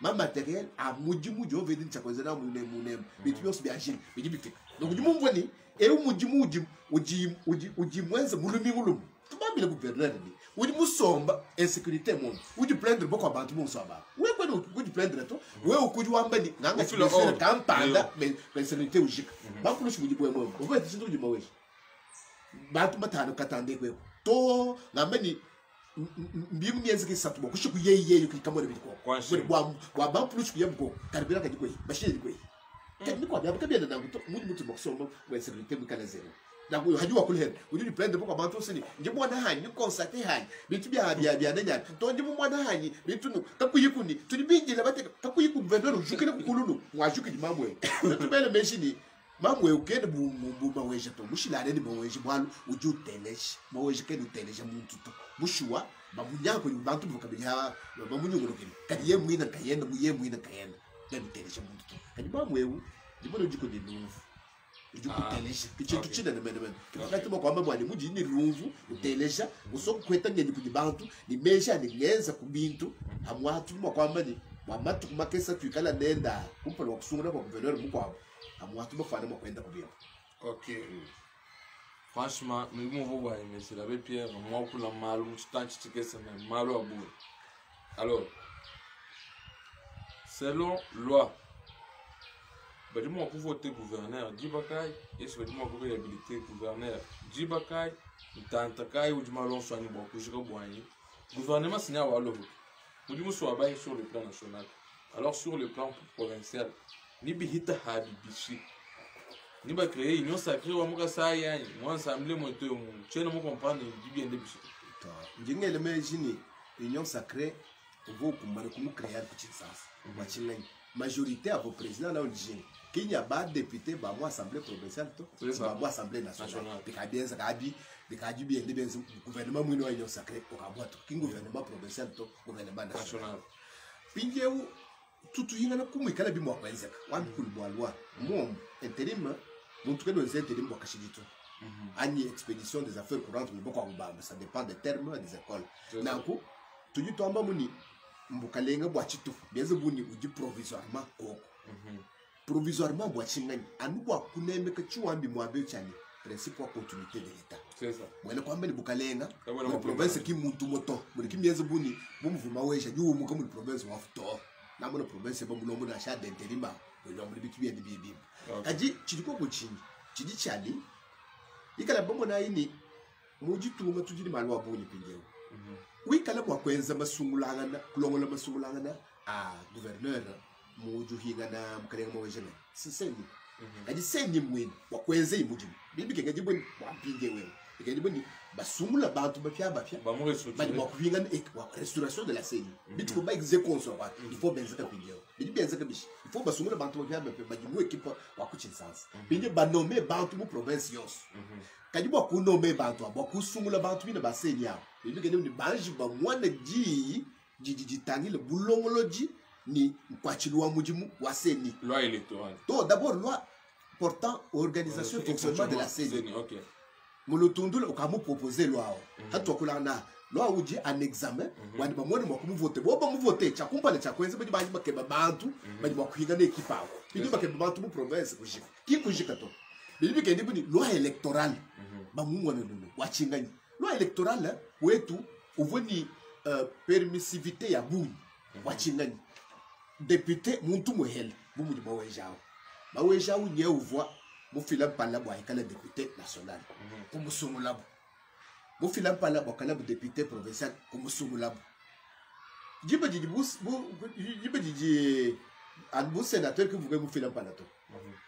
B: ma matériel a mujimu jo OVD nchakweza na mune mune bintu byose bya jini bijibifika donc jimumvoni e mujimu uji uji uji uji mwenze mulumingu lumu tubambile gouverneur ni udi musomba insécurité monde udi prendre beaucoup abantu musomba we kwene udi prendre to we ukudi wambani nganga chibisere kampanda mais insécurité ujika bakulushi mudi bwe mwe uve tsindu udi maweshi bantu matano katande kwe to ngambani mbimu mienzi kisatu bo kushiku yeye kuikamore biko bwa bwa bakulushi kuyamko karibira kadikwe bashiri dikwe kani kwa bya kabya na nguto mudi mutu boksomba we insécurité mukala zero na hajua kule udi prendre beaucoup abantu sini ndi mwana hanyi constate hanyi bitu bya bya bya nanya to ndi mwana hanyi bitu nu kakuyikuni tuli binjila bateka kakuyiku gouverneur ujukile kukululu mwajuki di mamwe tubele meshini mamwe ukende bu bu maweje to mushilane ni maweje bwalu uju teleje maweje kende teleje muntu to mushuwa bamunyako ni bantu bukabya bamunyungurukile kadi ye mwina kayenda muye mwina kayenda kende teleje muntu to kadi mamwe ndibona ujiko de novo. Udi
A: Ah.
B: kuteleja ke tshintu
A: Okay.
B: tshinene menemene. Ke pakati mua kuamba bua ne mudi ne lumvu uteleja usua kukweta ngenyi kudi bantu ne meji ani ngenza ku bintu amua tudi mua kuamba ne bua matuku makese tuikala nenda kumpala wa kusungula kua gouverneur mukuabu amua tubafuana mua kuenda ku bintu.
A: Ok. Franchement, nous avons vu monsieur l'abbé Pierre, moi pour la malu, tantchi tshikese mais malu abu. Alors, selon loi, badi mua kuvote gouverneur diba kayi esi badi mua kuréhabiliter gouverneur diba kayi ntanta kayi udi malonso anyi bua kujika buanyi gouvernement sinya waloho mudi muso wabayi sur le plan national, alors sur le plan provincial ni bihita habi bishi ni ba créer union sacrée wa muka sai yanyi mo assemblée mo to mu tshena mo comprendre di bien de bishi.
B: Ndingele meji ni union sacrée uvua ukumbana kumucréer ku Kinshasa bua tshinganyi majorité avo président na odijinga kinya ba député ba mu assemblée provinciale to
A: C'est ça.
B: ba mu assemblée nationale
A: Nationale.
B: bikabienza kabi bikaji biende bienza gouvernement mwini wa union sacrée okabwa to ki gouvernement provincial to gouvernement national.
A: National.
B: Mpindiewu tutuyingana kumwikala bimwa kwenzeka wambikulu bua loi momu intérim muntu kene wenza intérim bua kashidi to anyi expédition des affaires courantes miboko ya kubamba, ça dépend des termes des écoles.
A: C'est ça.
B: Nanku tudi tuamba muni mbukalenga bua tshitufu bienze buni udi provisoirement koko provisoirement bua tshinganyi anu bua kunemeka tshiwambi muabe tshiani principe wa continuité de l'état.
A: C'est ça.
B: Mwene kwamba ni bukalenga
A: Ka bwena
B: muli
A: kwa
B: province ki muntu moto muli kimienze buni bumuvuma wesha yuumuka muli province wafuto namuna province bamulombo na sha d'intérim ulombo bitu biendi bibi.
A: Okay.
B: Kadi tshidi koko tshinyi tshidi tshiali ikala bamona yini mujitunga tudi malu wa bungi pinjewu wikala bua kuenza masungulangana kulongola masungulangana a gouverneur mujuhingana mukalenga mawejene siseni kadi seni mwini bua kuenza imudimu bibi kenga diboni bua mpinje wewe kenga diboni basungula bantu bapya bapya
A: Ba mu
B: badi
A: restructurer.
B: bua kuhingana wa restauration de la CENI bitiko ba exe consort il faut benzeka pinjeo bidi benzeka bishi il faut basungula bantu bapya bapya badi mu equipe wa kuchinsansa pinje banome bantu mu province yonso kadi bua kunome bantu abo bua kusungula bantu bina ba CENI abo bidi kende ni banji ba mwana diyi didi ditangile bulongolodi ni nkwachili wa mudimu wa CENI.
A: Loi électorale.
B: Donc d'abord loi portant organisation et fonctionnement de la CENI.
A: Ok.
B: Mulutundula ukamuproposer loi awo hatuwakulana loi udi en examen wandi bamwene mwa kumuvote bo bamuvote chakumpala chakwenza badi baji bakeba bantu badi bakuhinga na equipe awo bidi bakeba bantu mu province kujika ki kujika to bidi bikendi budi loi électorale bamungwana nono wachinganyi loi électorale wetu uvoni permissivité ya bungi wachinganyi député muntu muhele bumudi bawejawo bawejawo nye uvwa mufila mpala bwa ikala député national kumusungulabu mufila mpala bwa kala bu député provincial kumusungulabu jiba didi bu jiba didi an bu sénateur ki vuke mufila mpala to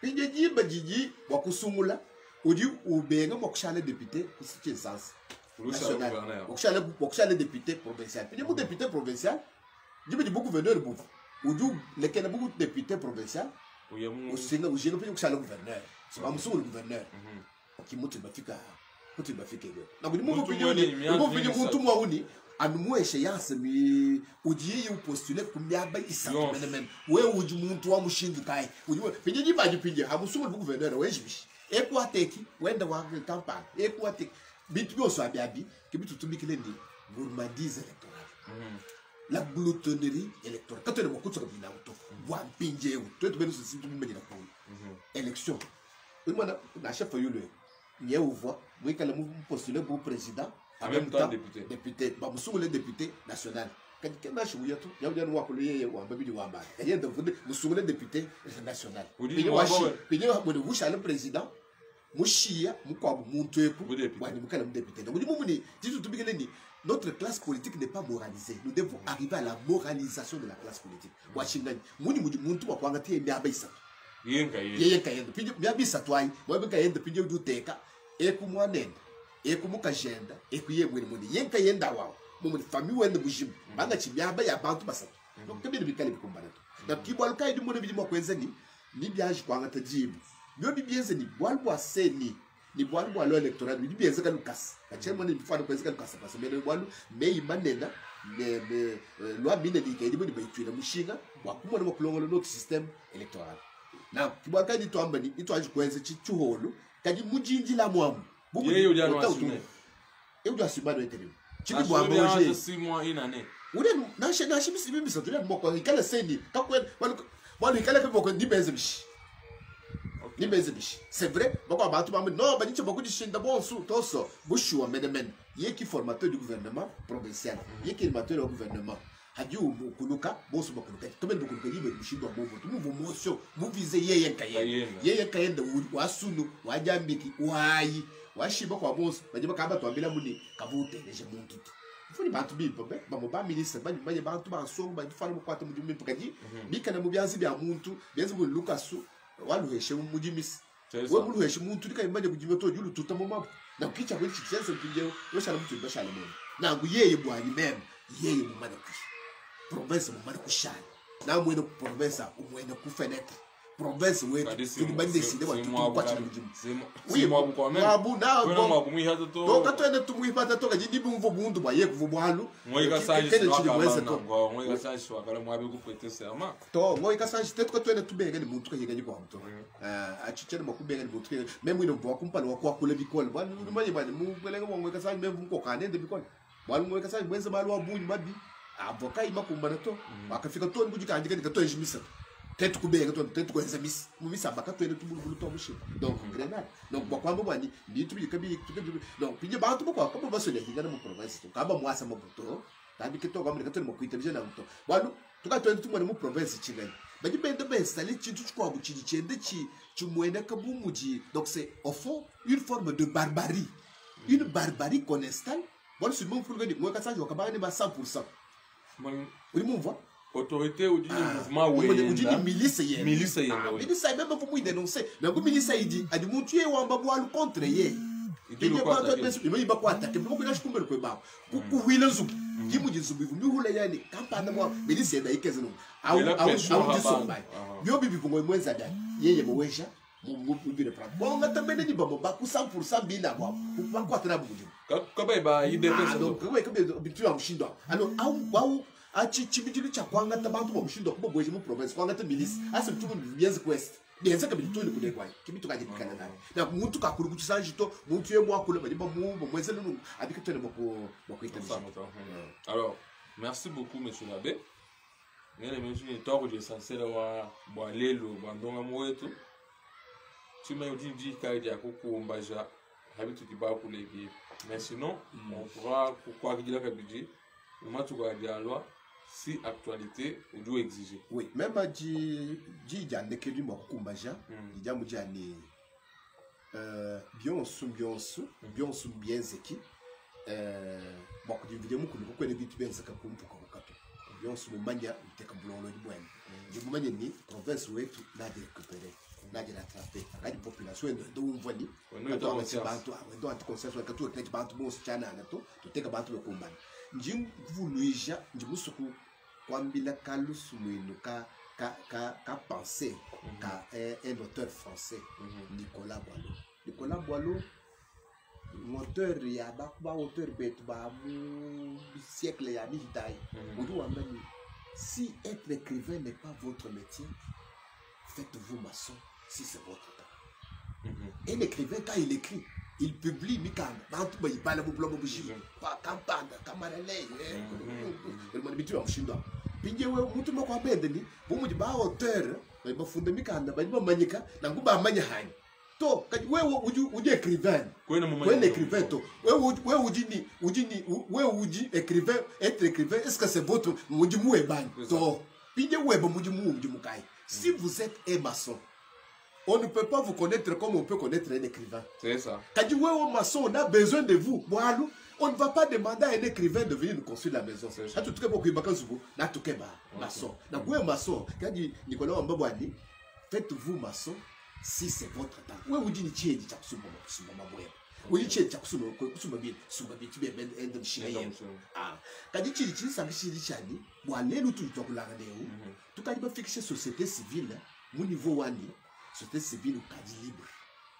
B: pinje jiba didi bwa kusungula udi ubenga bwa kushala député kusiche sens
A: National.
B: Bwa kushala député provincial pinje bu député provincial jiba di bu gouverneur bu udi lekena bu député provincial usinga ujinga pinje kushala gouverneur bamusungula gouverneur kimutu bafika kuti bafike gwe na kudi mungu
A: Muntu
B: pinye
A: mwene
B: uni
A: ni mianzi
B: mungu pinye
A: ni
B: muntu
A: sa-
B: mwa uni anu échéance mi udi upostule kumiaba isatu
A: Yonso.
B: mene mene we udi muntu wa mushindu kai udi pinye di baji pinye hamusungula bu gouverneur wejibishi ekwateki wenda wa campagne ekwateki bintu byonso abiabi kibitu tumikile ndi gourmandise électorale la gloutonnerie électorale katwene mwakutsoka bina uto bwa mpinjewu twetu benu sisi tubimenyera kulu élection umwana na chef yulu nye uvwa mwikala mu postule pour président.
A: En même temps député.
B: Député bamusungule député national kadi kena shuya tu yawuja ni wakulu yeye wamba bidi wamba kayenda vude musungule député national.
A: Udi
B: pinye
A: ni wamba
B: washi
A: we.
B: pinye mwene vushale président mushiya mukwabo muntu eku
A: Mu député.
B: wani mukala mu député. Donc mumuni titu tubikele ni notre classe politique n'est pas moralisée, nous devons arriver à la moralisation de la classe politique washingani muni mudi muntu wakwanga tiye miaba isatu.
A: Yenga ye.
B: Yeye kayenda pinje miaba isatu ayi mwabe kayenda pinje udi uteka eku mwanenda eku mukajenda eku ye mwene mwene yenka yenda wawo mumuni famille wende mujimu banga chimiaba ya bantu basatu. Donc kebini bikale bikumbana to na kibwalu kai di mone bidi mwa ni ni biaji kwanga tajibu byo bibienze ni bwalu bwa seni ni bwalu bwa loi électorale bidi bienze ka lukasa kachema mone bifana kwenze ka lukasa parce que bwalu me imanena me me loi mine ni ke di boni baitwila mushinga wa kumona wa kulongola notre système électoral. Na kibwakadi twamba ni itwaji kwenze chiholo kadi mujinjila mwamu.
A: Yeye udi anu assumer.
B: Yeye udi assumer no interview. Chidi
A: Assumer
B: bwamba
A: bien
B: oje.
A: entre 6 mois, une année.
B: Uri nashe nashe bisi bimisa turi moko ikala seni kakwe balu ikala ke moko ndi benze bishi.
A: Okay.
B: Ni benze bishi. C'est vrai, bako abantu bamwe no baniche bakudishinda bonsu toso bushuwa mene mene. Ye ki formateur du gouvernement provincial. Ye ki animateur du gouvernement. Hadi ukuluka bonsu bakuluka. Tombe bakuluka yibe mushindo wa movo. Tumuvu mosyo muvize yeye nkayenda.
A: Kayenda.
B: Yeye nkayenda wasunu wajambiki wayi washiba kwa bonsu baje bakaba twambila muni kavutereje muntu tu. Mfuni bantu bimpe be bamo ba ministre banye banye bantu basongo bafana mukwata mudimu mimpe kadi bikana mu byanzi bya muntu byanzi mu lukasu waluheshe mu mudimisi
A: C'est
B: we
A: ça.
B: muluheshe muntu likaimanye kujima to julu tuta mu mabu na kicha kwe chisense kinje weshala mtu bashala mwe nangu yeye bwani meme yeye mumana kushi province mumana kushana na mwene ku province umwene ku fenêtre province wetu
A: Kadi si
B: tuli bandeside wa
A: si
B: tutu
A: mwabu
B: kwa chini
A: kadi.
B: mudimu
A: Si mwabu kwa meme.
B: mwabu na
A: Kwena mwabu mwihata to.
B: to katwene tumwipata to kaji ndibumvo bundu bwa ye kuvu bwalu
A: Ngoika sanji
B: Kene chili
A: swakala
B: mweze
A: na
B: to
A: ngwa. Ngoika sanji swakala mwabe ku prêter serment.
B: to ngoika sanji tetu katwene tubenge ni muntu kayengani kwa mto achichene makubenge ni muntu kayengani meme ino bwa kumpala wa kwakula bikole bwana manye bwana mu belenga bwa ngoika sanji meme mko kanende bikole bwana ngoika sanji mwenze malu abunyi mabi avoka imakumbana to akafika to ndikujika andika ndikato ejimisa tetu kubenga to tetu kwenza misi mumisa bakatwene tumulubulu to mushi donc grenade donc bwa kwamba bwani bitu bikabi donc pinye bantu bwa kwamba basole hingana mu province to kaba mwasa mabuto tabi kito kwamba ndikatwene makuita bijana mto bwana tukatwene tumwana mu province chingani badi bende bainstaller chintu chikwabu chidi chende chi chimwene kabumuji donc c'est au fond une forme de barbarie, une barbarie qu'on installe bwana seulement pour gani mweka sanji wakabanga ni ba 100%
A: Bon,
B: uri mumva
A: autorité ou du mouvement
B: udi
A: wenda.
B: ni milice yenda.
A: Milice yenda,
B: Ah,
A: oui.
B: milice ayi même pour dénoncer nangu milice idi adi muntu ye wamba bwalu contre ye
A: Idi lokwa attaquer.
B: ibe iba kwa attaquer mbo kuna shikumbele kwe babo kuhwila nzubu kimuji nzubu ivu mihula yani kampanda mwa milice yenda ikeze no au
A: Mais la
B: au
A: pression
B: au
A: haba.
B: disomba
A: Ah.
B: byo bibi ngo mwenza dani yeye mowesha mu mu pra bonga tambene ni bamo baku 100% bina bwa bakwatana buju
A: Kaba iba idefense.
B: Ah, donc kwe kwe bintu ya mshindo alors au au achi chibijili cha kwangata bantu ba mshindo kubo bweje mu province kwangata milice ase mtumu bienze quest bienze kabili tuli kule kwa kibitu kaje bikana naye na muntu kakuru kuchisanji to muntu ye mwakule bali ba mu mweze nunu abikatene bako bako
A: Ça, Alors, merci beaucoup, monsieur l'abbé. Ngene monsieur ni toko je essentiel wa bwa lelo bwa ndonga mwetu. Tuma yodi di ka dia kukumbaja habitu kiba kulebi. Mais sinon, on pourra kwa kidila kabidi matuka dia loi si actualité ou doit exiger.
B: Oui, même di di dia ndekeli mwa kukumbaja dia mudia ni bionsu bionsu bionsu bienzeki bwa kudimvile mukulu kukwene bintu bienzeka kumpuka kukato bionsu mumanya uteka bulolo ni bwene ndi mumanye ni province wetu nadi récupérer nadi rattraper akadi population endo ndo umva ni
A: Wendo ita conscience.
B: bantu wendo ati conscience wakatu wakati bantu bonso chanana to tuteka bantu bekumbana ndi mvuluija ndi musuku kwambila kalusu mwinu ka ka ka ka pensée ka un auteur français Nicolas Boileau. Nicolas Boileau auteur ya ba ba auteur betu ba mu siècle ya mihidai udi wamba ni si être écrivain n'est pas votre métier, faites-vous maçon si c'est votre temps. Un écrivain, quand il écrit, il publie mikanda bantu bayibala mu bulomo bujimu pa kampanda kamarele bitu ya mshindo pinje we muntu moko abende ni bumuji ba auteur bali bafunda mikanda bali bamanyika nangu bamanya hanyi to kaji wewe uji uji écrivain
A: Kwene mumanya.
B: kwene écrivain to wewe wewe uji ni uji ni wewe uji écrivain être écrivain est-ce que c'est votre muji muwebani
A: C'est ça.
B: to pinje weba muji mu muji mukai si vous êtes un maçon, on ne peut pas vous connaître comme on peut connaître un écrivain.
A: C'est ça.
B: Kadi wewe maçon, on a besoin de vous. Bwalu, on ne va pas demander à un écrivain de venir nous construire la maison.
A: C'est ça.
B: Atu tuke boku ibaka nzubu, na tuke ba maçon. Na wewe maçon, kadi Nicolas Wamba bwani, faites-vous maçon si c'est votre temps. Wewe udi ni chedi cha kusumba kusumba mabwe. Udi chedi cha kusumba kusumba bien, sumba bien tube ben endem shina
A: Enda
B: yem.
A: mshina.
B: Ah, kadi chidi chidi sangi chidi chani, bwa lelu tu twakulanga neu. Tukadi ba fixer société civile mu niveau wani, société civile ukadi libre,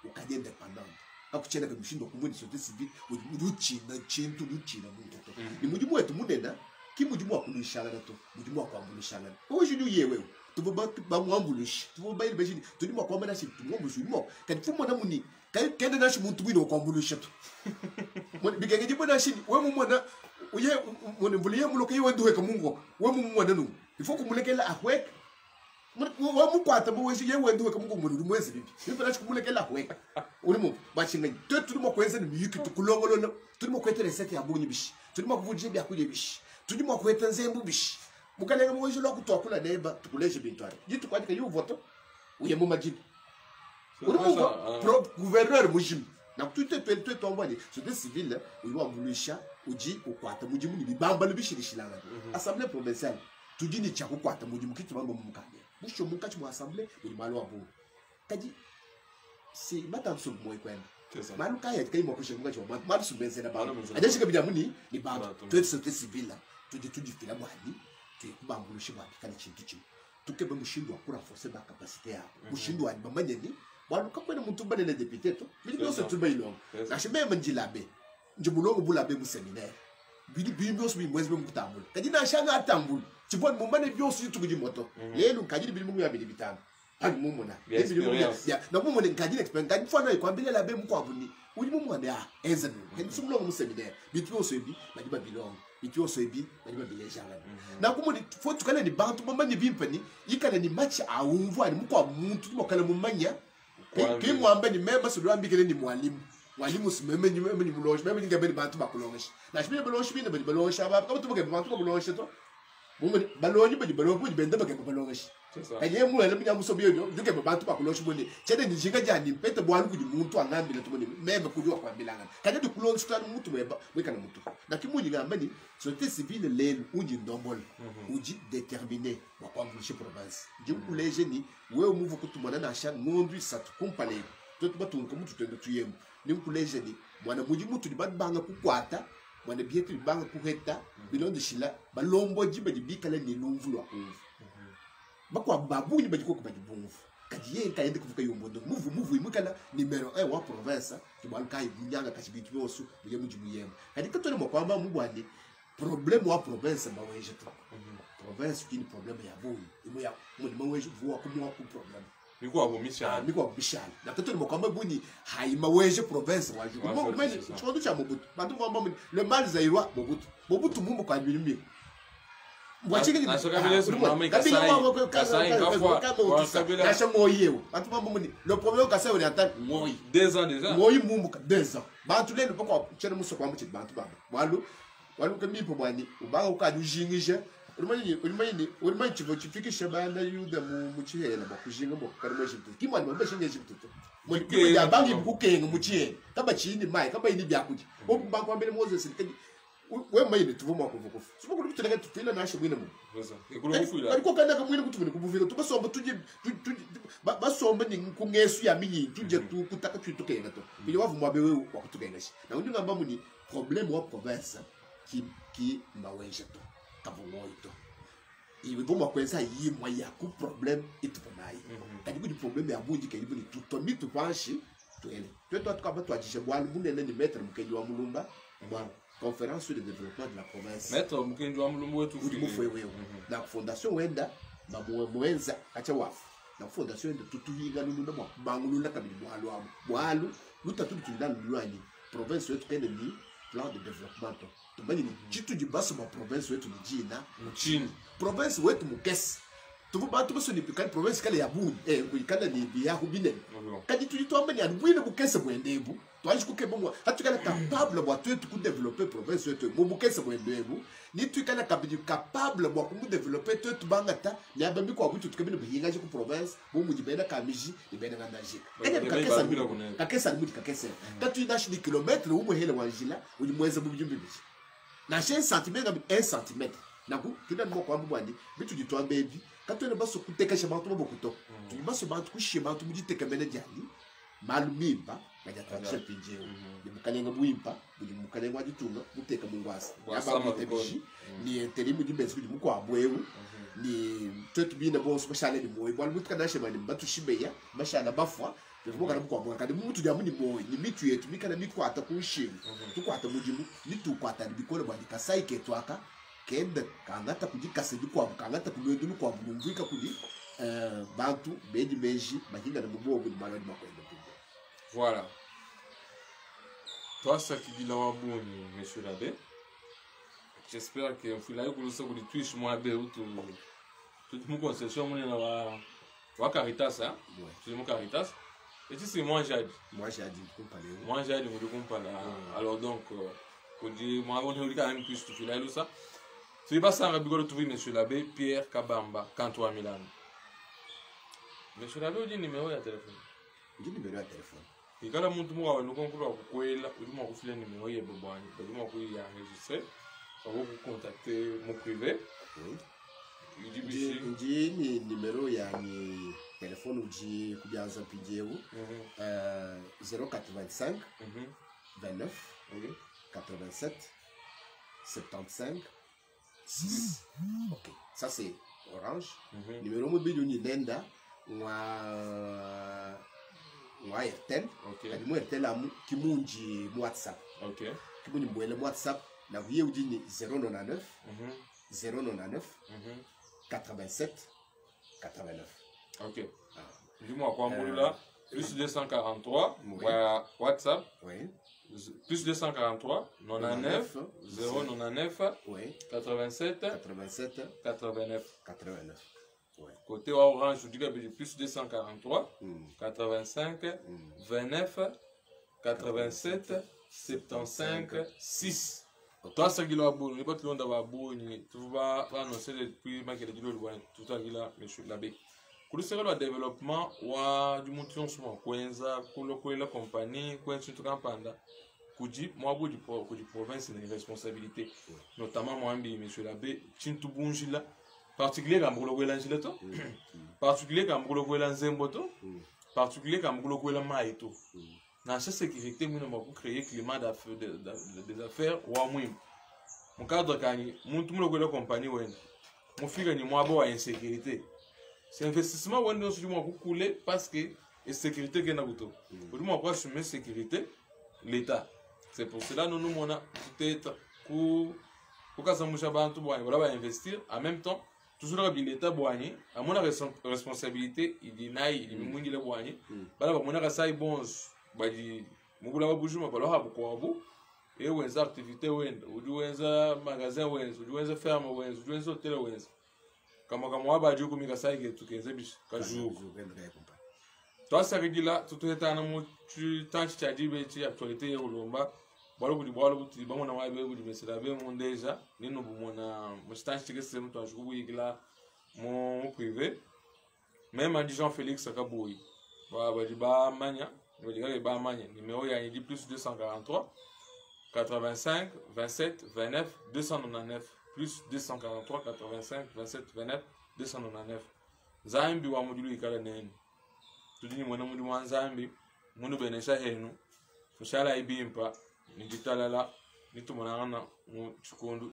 B: ukadi indépendante. Kakuchena ka mushindo kumweni société civile udi uchina chintu udi uchina muntu to. Ni mudimu wetu munena ki mudimu wa kulwishangana to, mudimu wa kuambulishangana. Wewe jini uye wewe. Tuvua bamuambuluishe, tuvua bayile bajini, tudi mua kuamba nashi tumuambuluishe udi mua kadi tumona muni kende nashi muntu muine wakuambuluisha to. Bikengedibua nashi we mumona uye mone mvula ye muloka ye wenduheka mungu we mumona nu il faut kumulekela ahweka wamukwata muweshi ye wenduheka mungu mone uri mwezi bibi bibi nashi kumulekela ahweka uri mu bashinganyi twe turi mo kwenza ni miyuki tukulongolola turi mo kwetera esete ya bunyi bishi turi mo kuvujia byakurya bishi turi mo kweta nzembu bishi mukalenga muweshi lwa kutwakula neba tukuleje bintu ari jitukwandika yuvoto uye mu majini uri mu pro gouverneur mujimi na tutwe twe twe twambani société civile uyu wambuluisha uji ukwata mujimu ni bibamba lubishirishilanga assemblée provinciale tudi ni cha kukwata mujimu kitu mambo mukande busho mukachi mu assemblée buli malo wa bungu kadi si matamso moyo kwenda malu kaya kai mo kushe mukachi wa malu sumenzela ba adeshika bija muni ni bantu twe société civile tudi tudi fila bwani twe kubambuluisha bwani kana chintu chimwe tukebe mushindu wa kurenforcer ba capacité yabo mushindu wa bamanye ni waluka kwene muntu banene député to bili byose tubayilonga nashe meme njilabe njimulongo bulabe mu séminaire bili bili byose bimwezi bimukutambula kadi nashanga atambula chibona mumane byose yitukuji moto lelo kadi bili mungu ya bili bitano ali mumona bili mungu ya na mumone kadi experience kadi mfana ikwambile labe mukwabuni uli mumwana ya enza nu kadi sumulongo mu séminaire bitu byose bi badi babilonga bitu byose bi badi babilejanga na kumoni fo tukale ni bantu bamanye bimpani ikale ni match awumvwa ni mukwa muntu mukale mumanya ke mwamba ni mema sulwambikele ni mwalimu mwalimu simeme ni meme ni mulonge meme ni ngebe bantu bakulonge na shibile balonge bine bali balonge aba kama tuboke bantu bakulonge to mumwe balonge bali balonge bali benda bake balonge kanye mu ele mnya musobi yo duke bantu bakulonge bone chede ni jinga jani mpete bwalu kudi muntu angambile tubone meme kudi wakwambilanga kanye dukulonge tanu muntu weba wekana muntu na kimunyi ngamba ni société civile lelu uji ndombole uji déterminé wakwambulishe province ndikuleje ni wewe muvu kutumana na sha ngondu isatu kumpale twetu batunga mutu twende tuyemu nimkuleje ni mwana muji mutu libanga kukwata mwana bietu libanga kuheta bilondeshila balombo jibe dibikala ni lumvu lwa kumvu bakwa babunyi bajiko kubajibumvu kadi ye kaende kuvuka yombondo muvu muvu imukala numero 1 wa province kibaluka ibunyanga kashibitu byosu buye muji muyemu kadi katone mwakwamba mubwani problème wa province maweje to province kini problème ya bunyi imu ya muni maweje vuwa kumwa ku problème
A: miko abomishana
B: miko abomishana na katone mwakwamba bunyi haima weje province wa jugu mo meni chondo cha Mobutu bantu kwamba le mal zairwa Mobutu Mobutu mumbo kwa bilimi le problème Kasai oriental moyi
A: 2 ans déjà
B: moyi mumbo 2 ans bantu lelo pokwa chene muso kwa muchi bantu baba walu walu kemipo bwani ubanga ukadujingije ulimanyi ulimanyi ulimanyi chivo chifikishe bana yuda mu muchihela bakujinga bo karimo Egypte kimwani baba shinga Egypte to mo ya bangi bukukenga muchihela kaba chini mai kaba ini byakuja obu mbele Moses kadi we mayine tuvuma kuvukufu sipo kuli tufila nashe mwine mu ariko kandi akamwine kutubone kubuvira tubasomba tuje basomba ni kungesu ya minyi tuje tukutaka tutukenga to bili wavuma bewe wakutukenga shi na undi ngamba muni problème wa province ki ki mawenje to kavungoyi to iwe kwenza yimwa ya ku problème ituponayi kadi kudi problème ya bunji kadi buni tutomi tupanshi tuele tweto tukaba twajishe bwalu bunene ni maître Mukendi wa Mulumba bwa conférence sur le développement de la province.
A: Maître Mukendi wa Mulumba wetu
B: fwe wewe. Na fondation wenda na mwenza acha wafu. Na fondation wenda tutuhinga luluna mwa bangulula kabili bwalu abo. Bwalu lutatu tulina lulwani province wetu kende ni plan de développement to. Tumani ni chitu jibaso ma province wetu ni jina
A: mchini.
B: Province wetu mukesi. Tuvu bantu baso ni pikani province kale ya buni eh kuikala ni biya hubine. Kadi tulitwamba ni anwile mukese bwendebu. Twaje kukebomwa hatukala capable bwa twetu ku développer province wetu mu mukese bwendebu ni tukala capable bwa ku développer twetu bangata ni abambi kwa butu tukabine buhinga ku province bo mu dibena kamiji dibena ngandajika. Ene kakesa kakesa ni kakesa. Tatu inashi ni kilomètre umu hele wanjila uli mweza mu bijumbi bichi. Na 1 cm 1 cm. Naku tuna mo kwa mbwani bitu ditwambe ebi katwene baso kutekesha bantu bokuto. Tulibaso bantu kushie bantu mujitekamene jani malumimba kaja twanisha pinjeo ni mukalenga buimpa buli mukalenga wajitunga muteka mungwasa yaba bishi ni interimu dibenzi kudi mukwabwewu ni twetu bina bonso bashale ni moyo bwali mutuka nashe mani batushibeya bashana bafwa tuvuga na mukwabwa kandi mutu jamu ni moyo ni mitu yetu mikana mikwata kunshimu tukwata mujimu nitukwata bikole bwandi Kasai ketwaka kenda kangata kujikasa dikwabu kangata kulwedu lukwabu lumvika kudi Bantu bedi meji bahingana mu bobu ne malu adi makuenda bimpe.
A: Voilà. Twasakidila wa bungi, monsieur l'abbé. J'espère que mfila yokulusa kuli twishi mwa abbé utu tudi mu concession munene wa Caritas, hein?
B: Ouais.
A: Tudi mu Caritas. Et tu c'est moi jadi.
B: Moi jadi kumpala.
A: Moi jadi mudi kumpala. Alors donc kudi mwa bonne uli quand même plus tufila lusa. Tudi basanga bikolo tuvi monsieur l'abbé Pierre Kabamba Kanto Milan. Monsieur l'abbé udi numéro ya téléphone.
B: Ndi numéro ya téléphone.
A: Ikala muntu mukawe nukonkulu wa kukwela udi mua kufila numéro yebe bwanyi badi mua kuyi enregistrer bako kucontacter mu privé.
B: Oui.
A: Udi
B: Ndi
A: bisi
B: ndi ni numéro ya ni téléphone udi kubianza mpindieu 085 29 87 75 6. Ok, ça c'est Orange. Numéro mobile uni nenda mwa Airtel. Kadi mu Airtel amu kimunji mu WhatsApp. Kimunji mbwele mu WhatsApp na kuye udi ni 099 099 87 89.
A: Ok. Ndi mua kuambulula plus 243
B: Oui.
A: wa WhatsApp
B: Oui.
A: Plus 243 99 099
B: Oui.
A: 87
B: 87
A: 89.
B: 89. Ouais.
A: Côté wa Orange udi kabidi plus 243 85 29 87 75 6. Twasakila babunyi ni batulonda babunyi tuva baannoncer depuis makele dilolo bwana tutakila monsieur l'abbé kuluseka lwa développement wa dimuntu yonso mua kuenza kulokwela compagnie kuenza tshintu kampanda kudi mwabudi kudi province ne responsabilité, notamment mwambi monsieur l'abbé tshintu bunjila particulier kamba kulokwela njila to particulier kamba kulokwela nzembo to particulier kamba kulokwela mai to nansha sécurité mwina mwa kucréer climat des affaires wa mwimba mu cadre kani muntu mulokwela compagnie wenda mufika ni mwabo wa insécurité, c'est investissement wenda nyonso udi mwa kukule parce que insécurité kena kuto udi mwa kuassumer sécurité l'état. C'est pour cela nous nous mona peut-être ku kukasamusha bantu bwanyi bala bainvestir en même temps toujours kabili l'état bwanyi amona responsabilité idi nayi idi mimwingile bwanyi bala bamona kasai bonso badi mubula babujuma baloha bukwabu e wenza activité wenda udi wenza magasin wenza udi wenza ferme wenza udi wenza hotel wenza kama kama wabadi ukumi kasai ketu kenze bishi kajuku. Twasakidila tutuhetana mu chitanchi cha dibe chi actualité ye ulomba bwalo budi bwalo buti bamona wabe budi mesela be mundeja nino bumona mu chitanchi chikese mutu ashikubuyikila mu privé même andi Jean Félix Kaboui ba badi ba manya badi kake ba manya numéro ya di plus 243 85 27 29 299 plus 243 85 27 29 299. Nzambi wa mudilu ikala nene tudi ni mwena mudimu wa Nzambi munu benesha henu mushala ibimpa nijitalala nitumonangana mu chikundu.